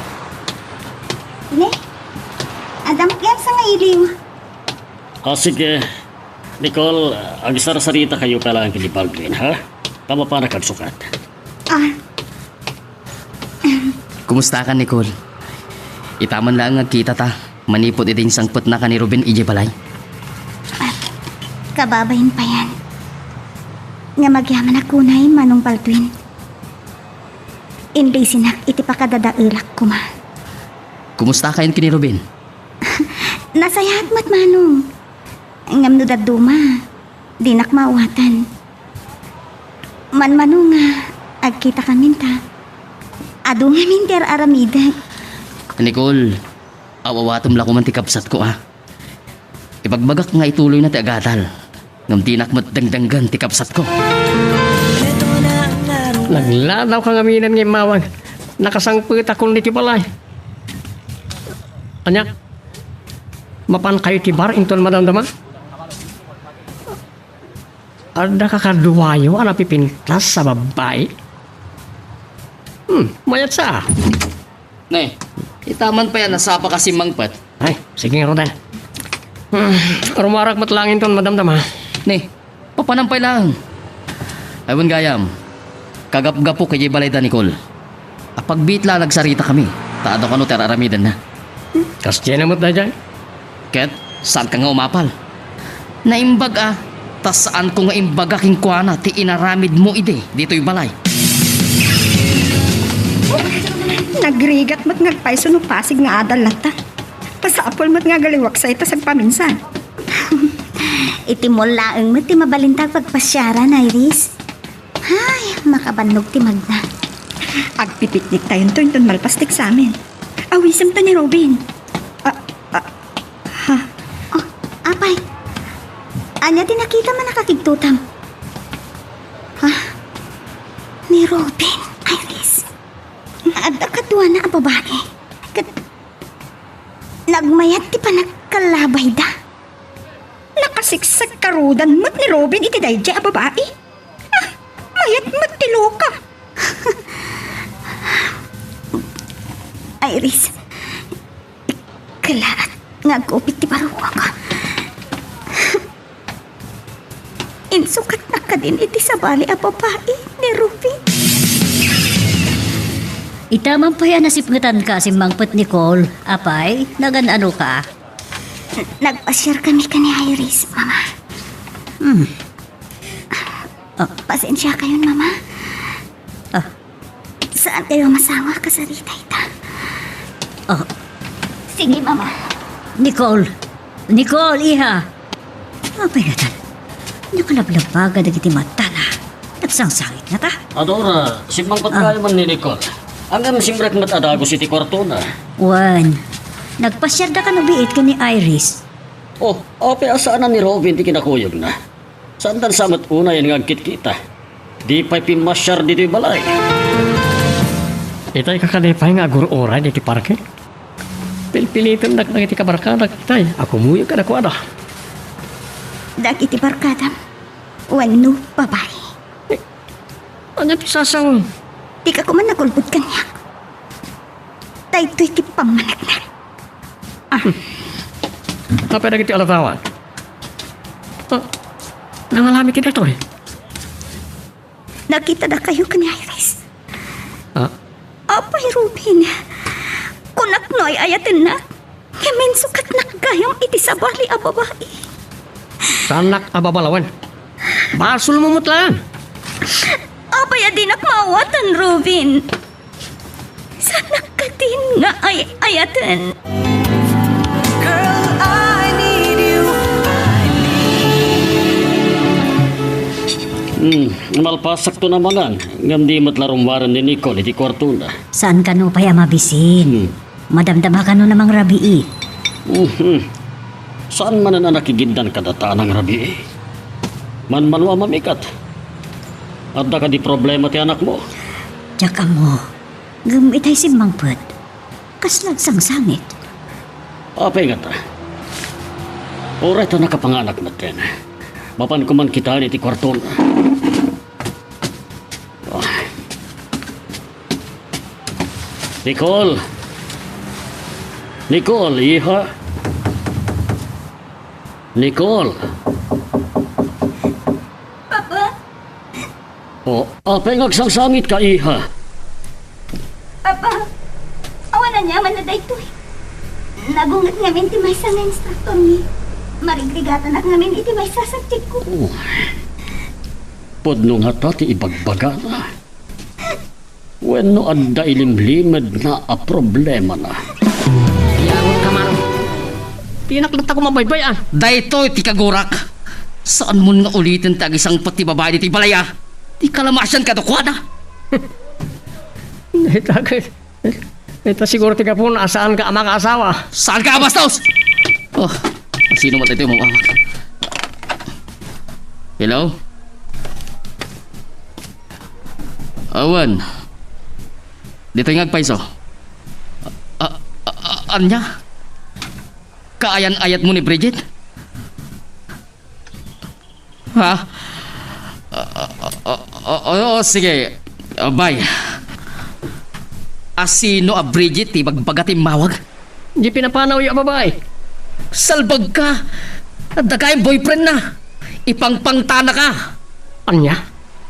Ne? Adda met gayam sangailiw. Ah, sige. Nicole, agsarsarita kayo pa laeng ken ni Baldwin, ha? Ta mapanak agsukat. Ah. Kumusta ka, Nicole? Ita man laeng nga agkita ta, manipud idi insangpetna ka ni Ruben idiay balay. Kababain payen. Ngem agyamanak unay, Manong Baldwin. Indisinak iti pakadadaelak koma. Kumusta kayon ken ni Ruben? Nasayaat met, Manong. Ngem no dadduma, dinak maawatan. Manmano nga agkitakamin ta adu ngamin ti ar-aramidek. Nicole, aw-awatem la koman ti kabsatko, a. Ibagbagak nga ituloyna ti agadal, ngem dinak met dengdenggen ti kabsatko. Nagladawka ngaminen nga immawag. Nakasangpetakon iti balay. Ania? Mapankayo iti bar inton madamdama? Adda kakaduayo a napipintas a babbai? Hmm, mayat sa. Ne, ita man pay a nasapa ka simmangpet. Ay, sige ngaruden. Hmm, rumarak met laeng inton madamdama. Ne, papanam pay laeng. Ay, wen gayam, kagapgapok idiay balayda, Nicole. Apagbiit la a nagsaritakami, ta adu kano ti ar-aramidenna. Kasdiay met daydiay. Ket, saanka nga umapal? Naimbag a, ta saanko nga imbaga kenkuana ti inaramidmo idi ditoy balay. Nagrigat met nga agpayso no pasig nga adal latta. Masapul met nga agaliwaksa ita sagpaminsan. Iti mall laeng met ti mabalinta a pagpasiaran, Iris. Ay, makabannog ti magna. Agpipikniktayonto inton malpas ti eksamen. Awisemta ni Robin. Ah, ah, ha? Oh, apay. Ania ti nakitam a nakakigtutam? Ha? Ni Robin, Iris. Adda kaduana a babai. Ket nagmayat ti panagkallabayda. Nakasiksek karudan met ni Robin iti daydiay a babai. Ah, mayat met ti loka. Iris, kalaat nga agkupit ti barukak. Insukatnak kadin iti sabali a babai ni Robin. Ita man pay a nasipngetanka a simmangpet, Nicole. Apay, nagan-anoka? Nagpasiar kami ken ni Iris, Mama. Hmm. Ah. Pasensiakayon, Mama. Ah. Saan kayo masango a kasarita ita? Ah. Sige, Mama. Nicole! Nicole, iha! Apay ngatan? Nakalablabaga dagiti matana. Nagsangsangit ngata. Adora, simmangpet Ah. kayo man ni Nicole. Ngem simrek met a dagus iti kuartona. Wen, nagpasiarda kano biit ken ni Iris. Oh, apay a saanan ni Robin ti kinakuyogna? Saantan sa met unay nga agkitkita. Di pay pimmasiar ditoy balay. Itay kakadi pay nga agur-uray ditoy parke. Pilpilitendak dagiti kabarkadak itay a kumuyog kadakuada. Dagiti barkadam, wenno babai. Eh, ania ti sasao? Dika koma nagulbod kaniak. Daytoy ti pammaneknek. Ah. Apay dagiti alatawan? Ah, nangalami ti daytoy? Nakitadakayo ken ni Iris. Ah? Apay, Robin? Kunak no ay-ayatennak, ngem insukatnak gayam iti sabali a babai. Saannak a babalawen. Basolmo met laeng. Apay a dinak maawatan, Robin? Saannak katin nga ay-ayaten. Girl, I need you. Hmm, malpasakto na mangan, ngem di met la rummuaren ni Nicole iti kuartona. Saan kano pay a mabisin? Hmm. Madamdama kano na mangrabii? Mhm. Saan manen a nakigiddan kadata a nangrabii? Manmano a mamikat. Adda kadi problema ti anakmo? Diak ammo. Ngem itay simmangpet, kasla agsangsangit. Apay ngata? Uray ta nakapanganak metten. Mapanko man kitaen iti kuartona. Ah. Nicole! Nicole, iha! Nicole! Papa? Oh, apay nga agsangsangitka, iha? Papa, awan aniamanna daytoy. Nagunget ngamin ti maysa nga instruktormi. Marigrigatanak ngamin iti maysa a subjectko. Oh. Pudno ngata ti ibagbagana. Wenno adda ilimlimedna a problemana. Yaon ka, Maro. Dinak latta koma baybay-an. Daytoy ti kagurak. Saanmon nga uliten ti agisangpet ti babai ditoy balay a. Ti kalamasian kadakuada. Dayta ket, dayta siguro ti gapuna a saanka a makaasawa. Saanka a bastos! Oh, sino man daytoy umawag? Hello? Awan. Ditoy nga agpayso. A, a, a, ania? Kaayan-ayatmo ni Bridget? Ha? A, a, a, a, o, sige. A, bye. A, sino a Bridget ti ibagbaga ti immawag? Di pinapanawyo a babai. Salbagka! Adda gayam boyfriendna. Ipangpangtanaka. Ania?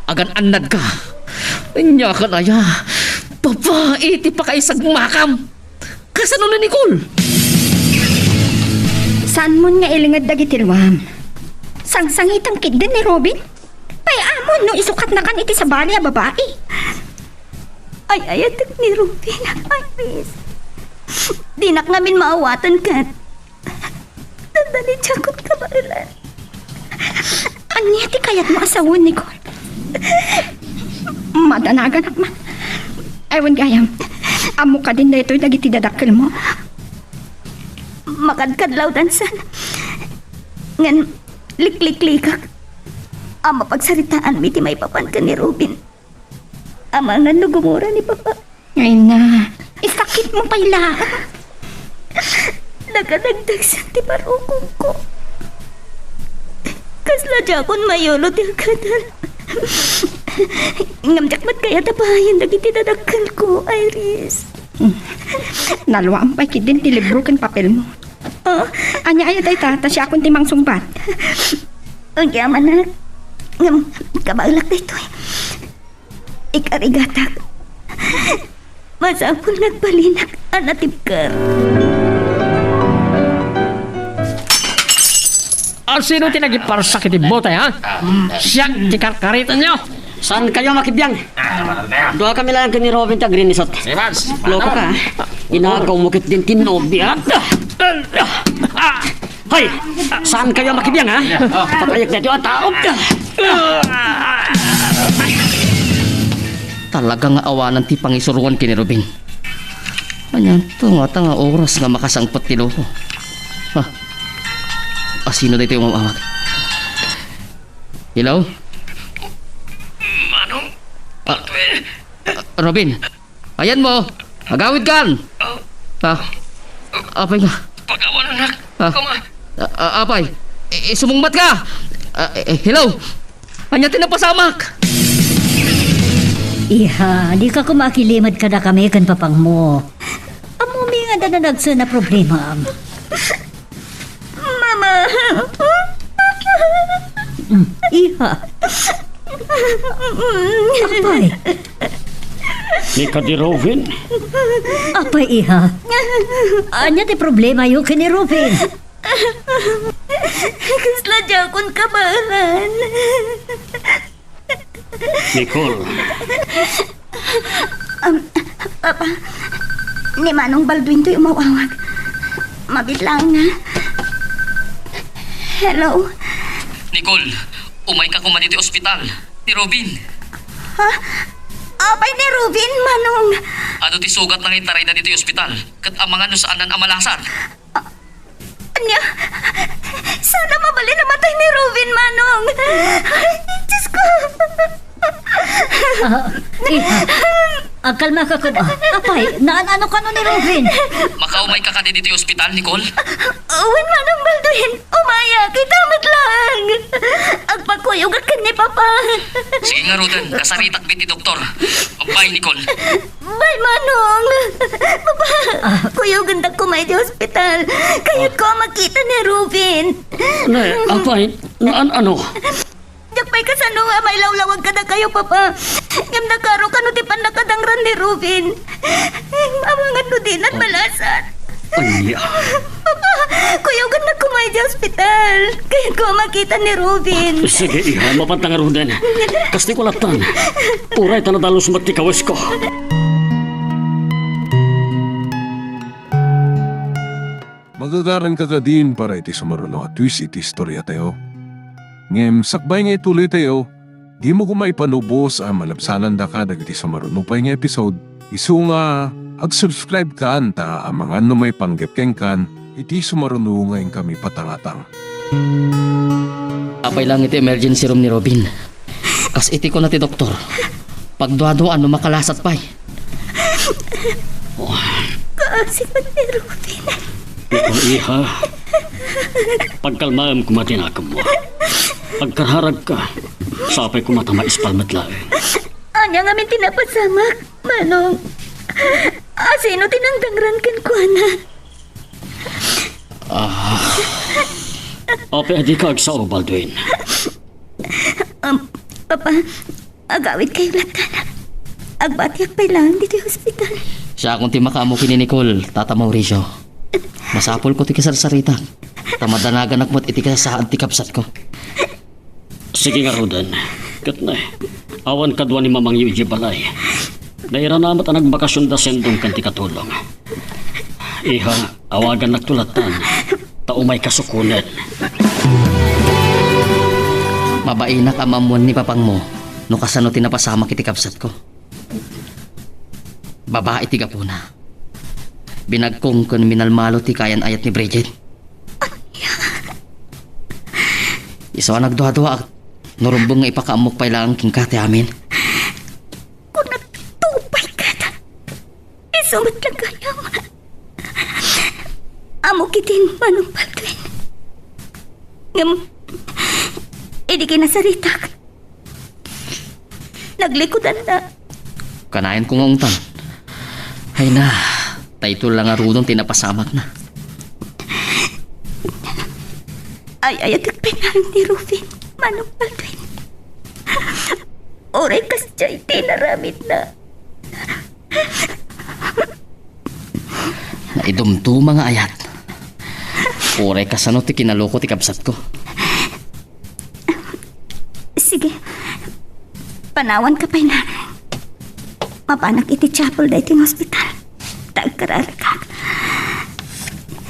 Agan-annadka. Ania kan aya? Babai ti pakaisagmakam. Kasano ni Nicole? Saanmon nga ilinged dagiti luam. Sangsangitam ketdin ni Robin. Pay-amon no isukatnakan iti sabali a babai. Ay-ayatek ni Robin, Iris. Dinak ngamin maawatan ket dandani diakon kabaelan. Ania ti kayatmo a sawen, Nicole? Madanaganak man. Ay, wen gayam. Ammok kadin daytoy dagiti dadakkelmo. Makadkadlawdan san. Ngem likliklikak a mapagsaritaanmi ti maipapan ken ni Robin. Amangan no gumura ni Papa. Ay na, isakitmo pay la. Nagadagdagsen ti parukongko. Kasla diakon mayulo ti agkadal. Ngem diak met kayat a pahayen dagiti dadakkelko, Iris. Nalua pay ketdin ti libro ken papelmo. Ah? Ania aya dayta, ta siakon ti mangsungbat. Agyamanak. Ngem, kabaelak daytoy. Ikarigatak. Masapul nga agbalinak a natibker. Asino ti nagiparsak iti bote, ha? Siak ti karkaritanyo. Saan kayo makibiang? Dua kami lang ken ni Robin ti agrinisot. Loko ka, ha? Inagaw mo ket din ti nobia. Hay! Saan kayo makibiang, ha? Patayek daytoy a tao. Talaga nga awanan ti pangisuroan ken ni Robin. Ania to nga ata nga oras nga makasangpet ti loko? Ha? Asino daytoy nga umawag? Hello? Manong? Ah, ah, Robin, ayanmo. Agawidkan. Ah, apay nga. Pagawan, anak. Ah, Kama. Ah, ah, apay. I-, isumungbat ka. Ah, eh, eh, hello? Ania ti napasamak? Iha, dika koma akilimad kadakami ken papangmo. Ammomi nga adda nanagsen a problema. Mama! Mm, iha. Apay. Ni kadi Robin? Apay, iha. Ania ti problemayo ken ni Robin? Kasla diakon kabaelan. Nicole. Um, Papa, ni Manong Baldwin toy umawawag. Mabit lang nga. Hello? Nicole, umayka koma ditoy ospital. Ni Robin. Ha? Apay ni Robin, Manong? Adu ti sugatna nga intarayda ditoy ospital? Ket amangan no saannan a malasat. Ania? Saan a mabalin a matay ni Robin, Manong? Ay, Diyos ko! Ah, eh, ah, agkalmaka koma. Apay, naan-ano kano ni Robin? Makaumayka kadi ditoy ospital, Nicole? Wen, Manong Baldwin, umayak, ita met lang. Agpakuyogak ken ni Papa. Sige ngaruden, kasaritak met ti doktor. Bye, Nicole. Bye, Manong! Papa, ah, kuyogendak koma iti ospital. Kayatko a makita ni Robin. Ne, apay, naan-ano? Diak pay kasano nga mailawlawag kadakayo, Papa. Ngem nakaro kano ti pannakadangran ni Robin. Amangan no dinan malasat. Ania? Papa, kuyogennak koma iti ospital. Kayatko a makita ni Robin. Sige, iha, mapanta ngaruden. Kasta ko lattan. Uray ta nadalus met ti kawesko. Magagaranka kadin para iti sumaruno a twist iti istoriatayo. Ngem sakbay nga ituloytayo, dimo koma ipanubos a malabsanandaka dagiti sumaruno pay nga episode, isu nga ag-subscribe kan ta amangan no maipanggep kenkan iti sumaruno nga inkami patangatang. Apay lang iti emergency room ni Robin. Kas iti kuna ti doktor, pagduaduaan no makalasat pay. Kaasi met ni Robin. Ikaw, iha. Pagkalmaem koma ti nakemmo. Agkarharagka. Sapay koma ta maispal met laeng. Ania ngamin ti napasamak, Manong? Asino ti nangdangran kenkuana? Ah. Apay a dika agsao, Baldwin? Um, Papa, agawidkayo lattan. Agbatiak pay laeng ditoy ospital. Siakon ti makaammo ken ni Nicole, Tata Mauricio. Masapulko ti kasarsaritak. Ta madanaganak met iti kasasaad ti kabsatko. Sige ngaruden. Ket ne, awan kadua ni mamangyo idiay balay. Nairana met a nagbakasionda sendong ken ti katulong. Iha, awagannak to lattan. Ta umayka sukonen. Mabainak a maammuan ni papangmo no kasano ti napasamak iti kabsatko. Babai ti gapuna. Binagkong ken minalmalo ti kayan-ayat ni Bridget. Isu a nagduaduaak no rumbeng nga ipakaammok pay laeng kenka ti amin. Kunak, tupay ket. Isu met lang gayam. Ammok idin, Manong Baldwin. Ngem, idi kinasaritak, naglikudanna. Kanayon ko nga ungtan. Ay na, daytoy la ngaruden ti napasamakna. Ay-ayatek pay laeng ni Rufin, Manong Baldwin. Uray kasdiay ti inaramidna. Naidumduma nga ayat. Uray kasano ti kinaloko ti kabsatko. Panawanka pay laeng. Mapanak iti chapel daytoy nga ospital. Ta agkararagak.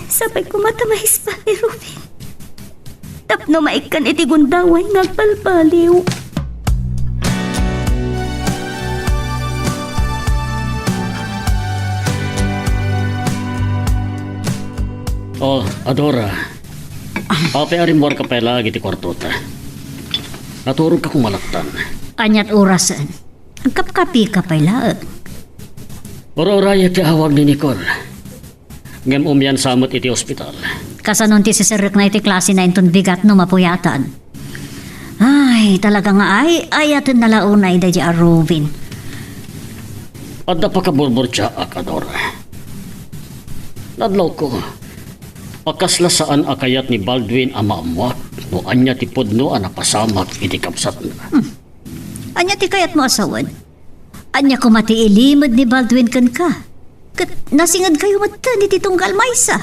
Sapay koma ta maispan ni Ruben. Tapno maikkan iti gundaway nga agbalbaliw. Oh, Adora. Apay a rimmuarka pay laeng iti kuartota? Naturogka koma lattan. Ania't orasen? Agkapkapika pay laeng. Ura-urayek ti awag ni Nicole. Ngem umiansa met iti ospital. Kasano ti siserrekna iti klasena inton bigat no mapuyatan? Ay, talaga nga ay-ayatenna la unay daydiay a Ruben. Adda pakaburburtiaak, Adora. Nadlawko a kasla saan a kayat ni Baldwin a maammuak no ania ti pudno a napasamak iti kabsatna. Hmm. Ania ti kayatmo a sawen? Ania koma ti ilimed ni Baldwin kenka? Ket nasingedkayo metten iti tunggal maysa.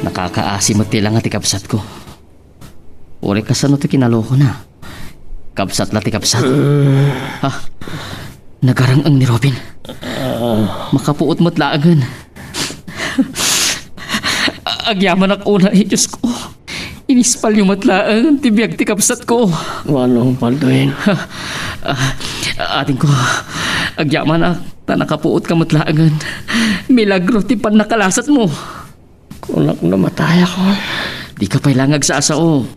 Nakakaasi met ti langa ti kabsatko. Uray kasano ti kinalokona? Kabsat la ti kabsat. Ha? Nagarang-ang ni Ruben. Makapuot met laengen. Agyamanak unay, Diosko. Inispalyo met laeng ti biag ti kabsatko. Manong Baldwin. Ah, adingko, agyamanak ta nakapuotka met laengen. Milagro ti pannakalasatmo. Kunak no matayakon. Dika pay la nga agsasao.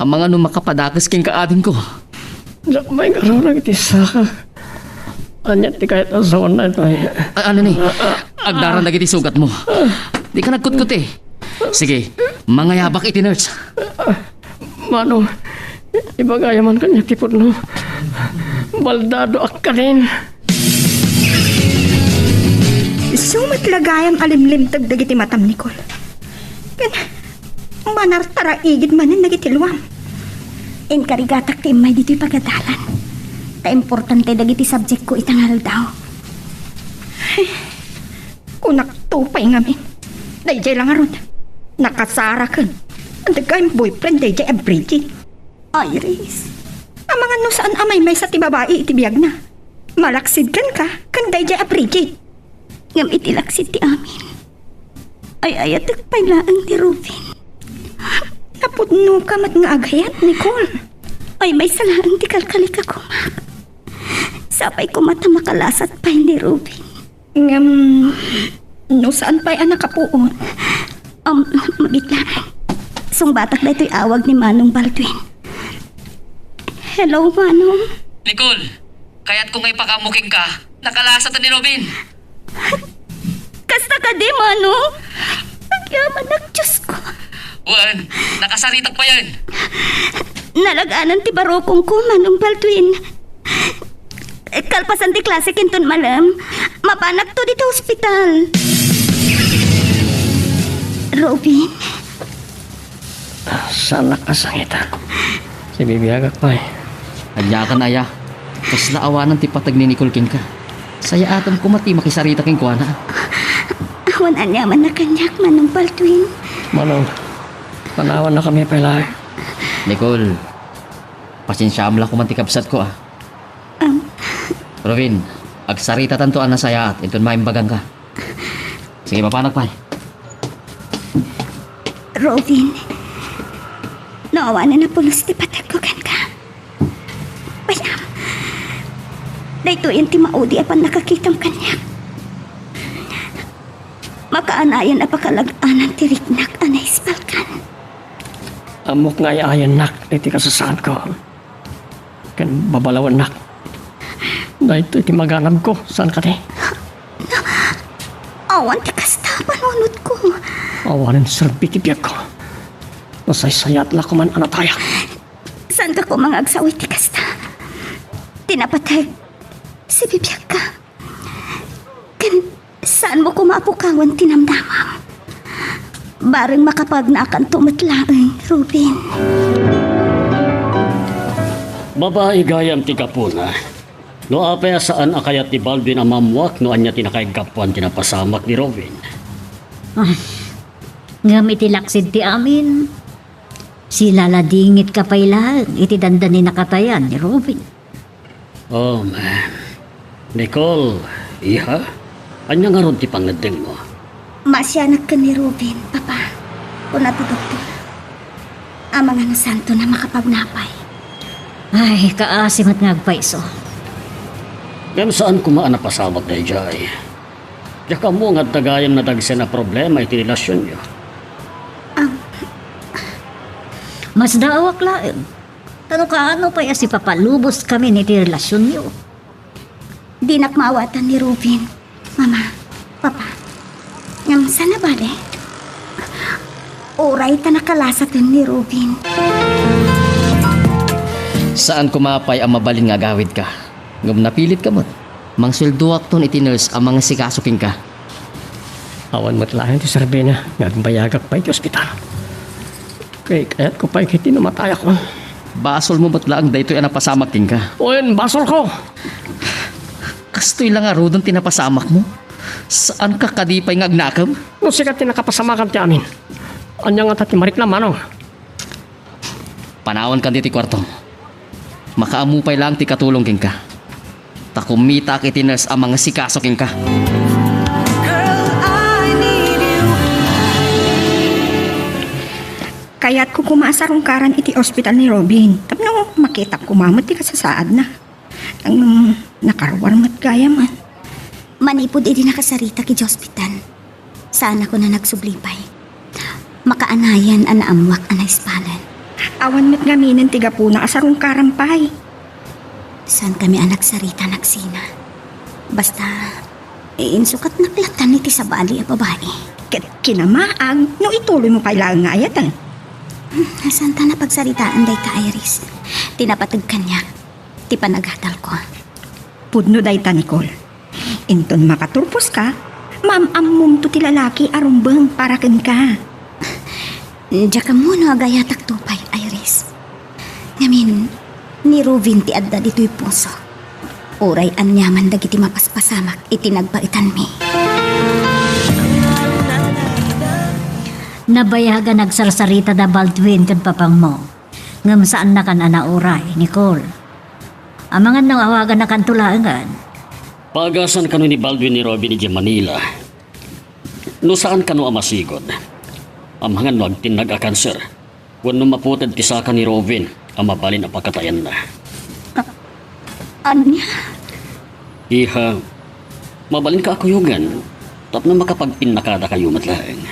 Amangan no makapadakes kenka, adingko. Diak maikarunak iti saka. Ania ti kayat a sawen daytoy? A-, ano ni? Agdaran dagiti sugatmo. Dika nagkutkuti. Sige, mangayabak iti nurse. Manong, ibagayam man kaniak ti pudno. Baldadoak kadin. Isu met la gayam a limlimteg dagiti matam, Nicole. Ken manartaraigid manen dagiti luam. Inkarigatak ti immay ditoy pagadalan. Ta importante dagiti subjectko ita nga aldaw. Kunakto pay ngamin. Daydiay la ngarud. Nakasaraken. Adda gayam boyfriend daydiay a Bridget. Iris. Amangan no saan a maymaysa ti babai iti biagna. Malaksid kenka ken daydiay a Bridget. Ngem iti laksid ti amin, ay-ayatek pay laeng ni Ruben. Napudnoka met nga agayat, Nicole. Ay, maysa laeng ti kalkali ka koma. Sapay koma ta makalasat pay ni Ruben. Ngem, no saan pay a nakapuot? Um, mabitla. Sungbatak daytoy awag ni Manong Baldwin. Hello, Manong. Nicole, kayatko nga ipakaammo kenka. Nakalasat ni Ruben. Kasta kadi, Manong? Agyamanak, Diosko. Wen, nakasaritak payen. Nalag-anan ti barukongko, Manong Baldwin. Kalpasan ti klase inton malem, mapanakto ditoy ospital. Ruben? Saannak a sangitan. Sibibiagak pay. Ania kan aya? Kasla awanen ti pateg ni Nicole kenka. Sayaatem koma ti makisarita kenkuana. Awan aniaman a kaniak, Manong Baldwin. Manong, panawannakami pay laeng. Nicole, pasensiaem la koma ti kabsatko, a. Am. Ruben, agsaritatanto a nasayaat inton maimbagangka. Sige, mapanak pay. Ruben, no awanen a pulos ti pategko kenka, payam, daytoyen ti maudi a pannakakitam kaniak. Makaanayan a pakalag-anan ti riknak a naispalkan. Ammok nga ay-ayannak iti kasasaadko. Ken babalawennak. Daytoy ti maganabko, saan kadi? Awan ti kasta, panunotko. Awanen serbi ti biagko. Nasaysayaat la koman a natayak. Saanka koma nga agsao iti kasta? Ti napateg, sibibiagka. Ken saanmo koma a pukawen ti namnamam. Bareng makapagnakanto met laeng, Ruben. Babai gayam ti gapuna. No apay a saan a kayat ni Baldwin a maammuak no ania ti nakaiggapuan ti napasamak ni Ruben? Ah, Ngem iti laksid ti amin, silaladingitka pay laeng iti dandani nakatayan ni Robin. Oh, man. Nicole, iha? Ania ngarud ti pangngeddengmo? Maasianak ken ni Robin, Papa. Kuna ti doktor, amangan a saanton a makapagnapay. Ay, kaasi met nga agpayso. Ngem saan koma a napasamak daydiay. Diak ammo nga adda gayam nadagsen a problema iti relasionyo. Am. Masdaawak laeng. Ta no kaano pay a sipapalubos kami iti relasionyo? Dinak maawatan ni Robin, Mama, Papa. Ngem saan a bale? Uray ta nakalasaten ni Robin. Saan koma pay a mabalin nga agawidka. Ngem napilitka met. Mangsueldoakton iti nurse a mangasikaso kenka. Awan met laeng ti serbina nga agbayagak pay iti ospital. Kay kayatko pay ket ti namatayak. Basolmo met laeng daytoy a napasamak kenka. Wen, basolko. Kastoy la ngaruden ti napasamakmo? Saanka kadi pay nga agnakem? No sika ti nakapasamakan ti amin, ania ngata ti mareklamo, Manong? Panawankan ditoy kuartom. Makaammo pay laeng ti ikatulong kenka. Ta kummitaak iti nurse a mangasikaso kenka. Kayatko koma a sarungkaran iti ospital ni Robin tapno makitak koma met ti kasasaadna. Ngem nakaruar met gayamen. Manipud idi nakasaritak idiay ospital, saanakon a nagsubli pay. Makaanayan a naammoak a naispalen. Awan met ngaminen ti gapuna a sarungkaran pay. Saankami a nagsarita nagsina. Basta, insukatnak lattan iti sabali a babai. Ket kinamaag no ituloymo pay laeng nga ayaten. Hmm, saanta a pagsaritaan dayta, Iris. Ti napateg kaniak, ti panagadalko. Pudno dayta, Nicole. Inton makaturposka, maam-ammomto ti lalaki a rumbeng para kenka. Diak ammo no agayatakto pay, Iris. Ngamin, ni Robin ti adda ditoy pusok. Uray aniaman dagiti mapaspasamak iti nagbaetanmi. Nabayag a nagsarsarita da Baldwin ken papangmo. Ngem saannakan a nauray, Nicole. Amangan no awaganakanto laengen. Paagasan kano ni Baldwin ni Robin idiay Manila. No saan kano a masigud, amangan no agtinnag a kanser, wenno maputed ti saka ni Robin a mabalin a pakatayanna. A-, ania? Iha, mabalinka a kuyogan tapno makapagpinnakadakayo met laeng.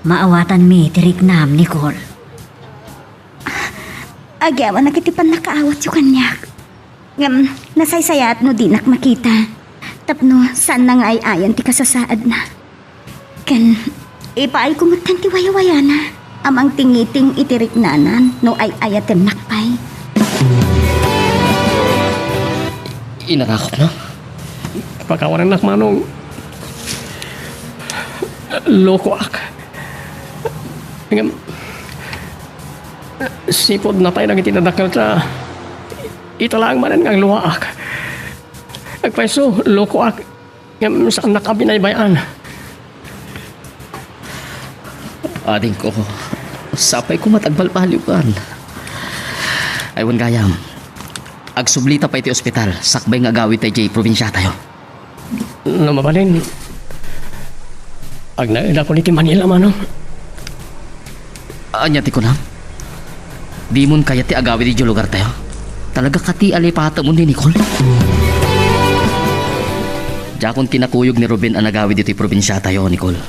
Maawatanmi ti riknam, Nicole. Agyaman dagiti pannakaawatyo kaniak. Ngem nasaysayaat no dinak makita. Tapno saanna nga ay-ayan ti kasasaadna. Ken ipaayko metten ti wayawayana a mangtingiting iti riknana no ay-ayatennak pay. Inarakopna? Pakawanennak, Manong. Lokoak. Ngem, sipud natay dagiti dadakkelta, ita laeng manen nga agluaak. Agpayso, lokoak. Ngem, saannak a binaybay-an. Adingko, sapay koma ta agbalbaliwkan. Ay, wen gayam, agsublita pay iti ospital, sakbay nga agawidta idiay probinsiatayo. No mabalin, agnaedakon iti Manila, Manong. Ania ti kunam? Dimon kayat ti agawid idiay lugartayo? Talaga kati a lipatemon ni Nicole? Diakon kinakuyog ni Ruben a nagawid iti probinsiatayo, Nicole.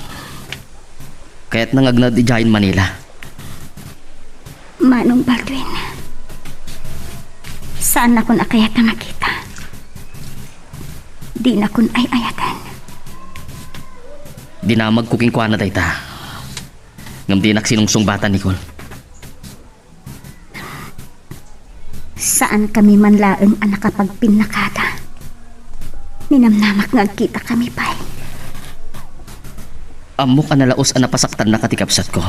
Kayatna nga agnaed idiayen Manila. Manong Baldwin, saannakon a kayat a makita. Dinakon ay-ayaten. Dinamagko kenkuana dayta. Ngem dinak sinungsungbatan, Nicole. Saankami man laeng a nakapagpinnakada. Ninamnamak nga agkitakami pay. Ammok a nalaos a napasaktannaka ti kabsatko.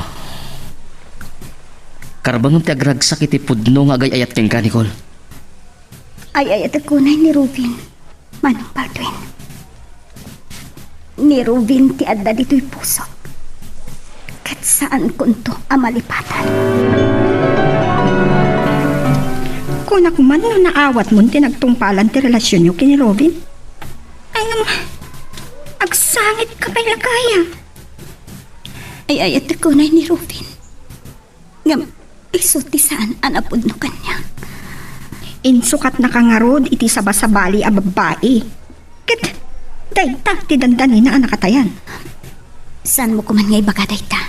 Karbengem ti agragsak iti pudno nga agay-ayat kenka, Nicole. Ay-ayatek unay ni Ruben. Manong Baldwin. Ni Ruben ti adda ditoy pusok. Saankonto a malipatan. Kunak man no naawatmon ti nagtungpalan ti relasionyo ken ni Robin. Ay, ngem, agsangitka pay la gayam. Ay-ayatek unay ni Robin. Ngem isu ti saan a napudno kaniak. Insukatnaka ngarud iti sabasabali a babbai. Ket dayta ti dandanina a nakatayan. Saanmo koman nga ibaga dayta?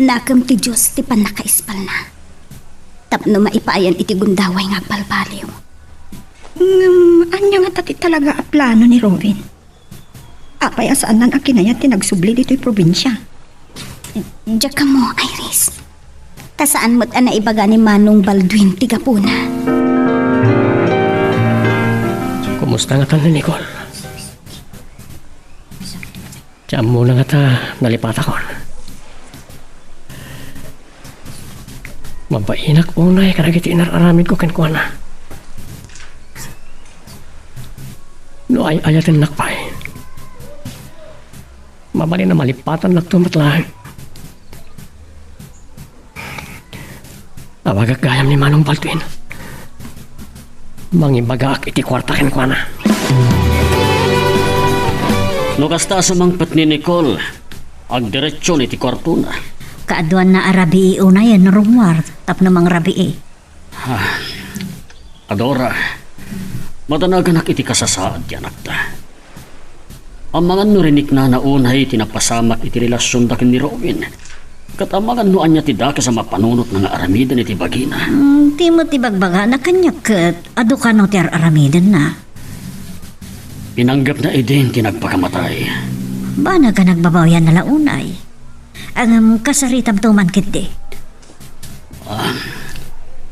Nakem ti Dios ti pannakaispalna tapno maipaayan iti gundaway nga agbalbaliw. Ngem ania ngata ti talaga a plano ni Robin? Apay a saannan a kinayat ti nagsubli ditoy probinsia? Diak ammo, Iris. Ta saan met a naibaga ni Manong Baldwin ti gapuna. Kumusta ngata ni Nicole? Ti ammona ngata nalipatakon. Mabainak unay kadagiti inar-aramidko kenkuana. No ay-ayatennak pay, mabalin a malipatannakto met laeng. Awagak gayam ni Manong Baldwin. Mangibagaak iti kuarta kenkuana. No kasta a sumangpet ni Nicole, agdiretsion iti kuartona. Kaaduanna a rabii unayen, Romuald, tapno mangrabii. Ah, Adora, madanaganak iti kasasaad ti anakta. Amangan no riniknana unay ti napasamak iti relasionda ken ni Robin. Ket amangan no ania ti dakes a mapanunotna nga aramiden iti bagina. Hmm, ti met ibagbagana kaniak ket adu kano ti ar-aramidenna. Pinanggepna idin ti nagpakamatay. Banag a nagbabawianna la unay. Ngem kasaritamto man ketdi. Ah,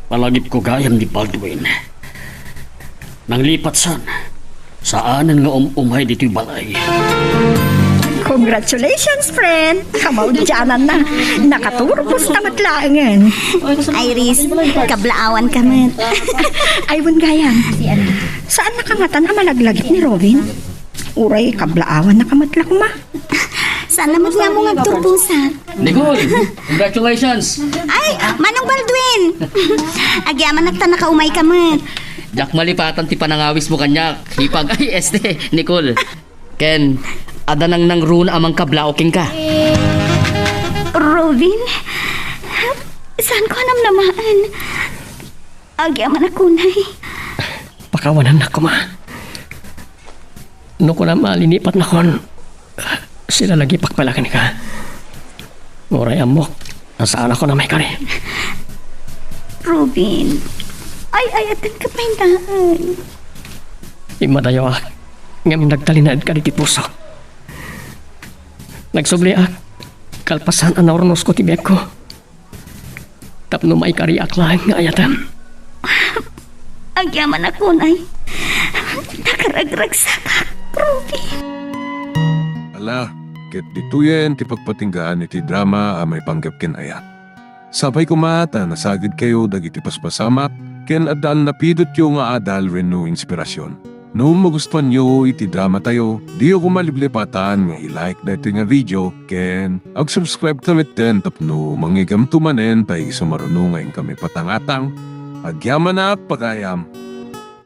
palagipko gayam ni Baldwin. Nanglipat san, saanen nga um-umay ditoy balay. Congratulations, friend! Kamaudiananna. Nakaturpos ta met laengen. Iris, kablaawanka met. Ay, wen gayam. Saannaka ngatan a malaglagip ni Robin? Uray kablaawanna ka met la koma. Saan na met nga mo nga agturposak? Nicole, congratulations! Ay, Manong Baldwin! Agyamanak ta nakaumayka met. Diak malipatan ti panangawismo kaniak. Hipag, ay, este, Nicole. Ken, adda nangnangruna a mangkablaaw kenka. Robin, saanko a namnamaen. Agyamanak unay. Pakawanannak koma. No kunam a linipatnakon, silalagipak pay la kenka. Uray ammok a saanakon a maikari. Robin, ay-ayatenka pay laeng. Immadayoak, ngem nagtalinaedka ditoy pusok. Nagsubliak, kalpasan a naurnosko ti biagko. Tapno maikariak laeng nga ayatem. Agyamanak unay. Nakaragragsakak, Ruby. Ala, ket ditoyen ti pagpatinggaan iti drama a maipanggep ken ayat. Sapay koma ta nasagidkayo dagiti paspasamak ken adda a napidotyo nga adal wenno inspirasyon. No magustuanyo iti dramatayo, diyo koma liplipatan nga i-like daytoy nga video ken ag-subscribe ta metten tapno mangngeggamto manen ta isu maruno nga inkami patangatang. Agyamanak pagayam.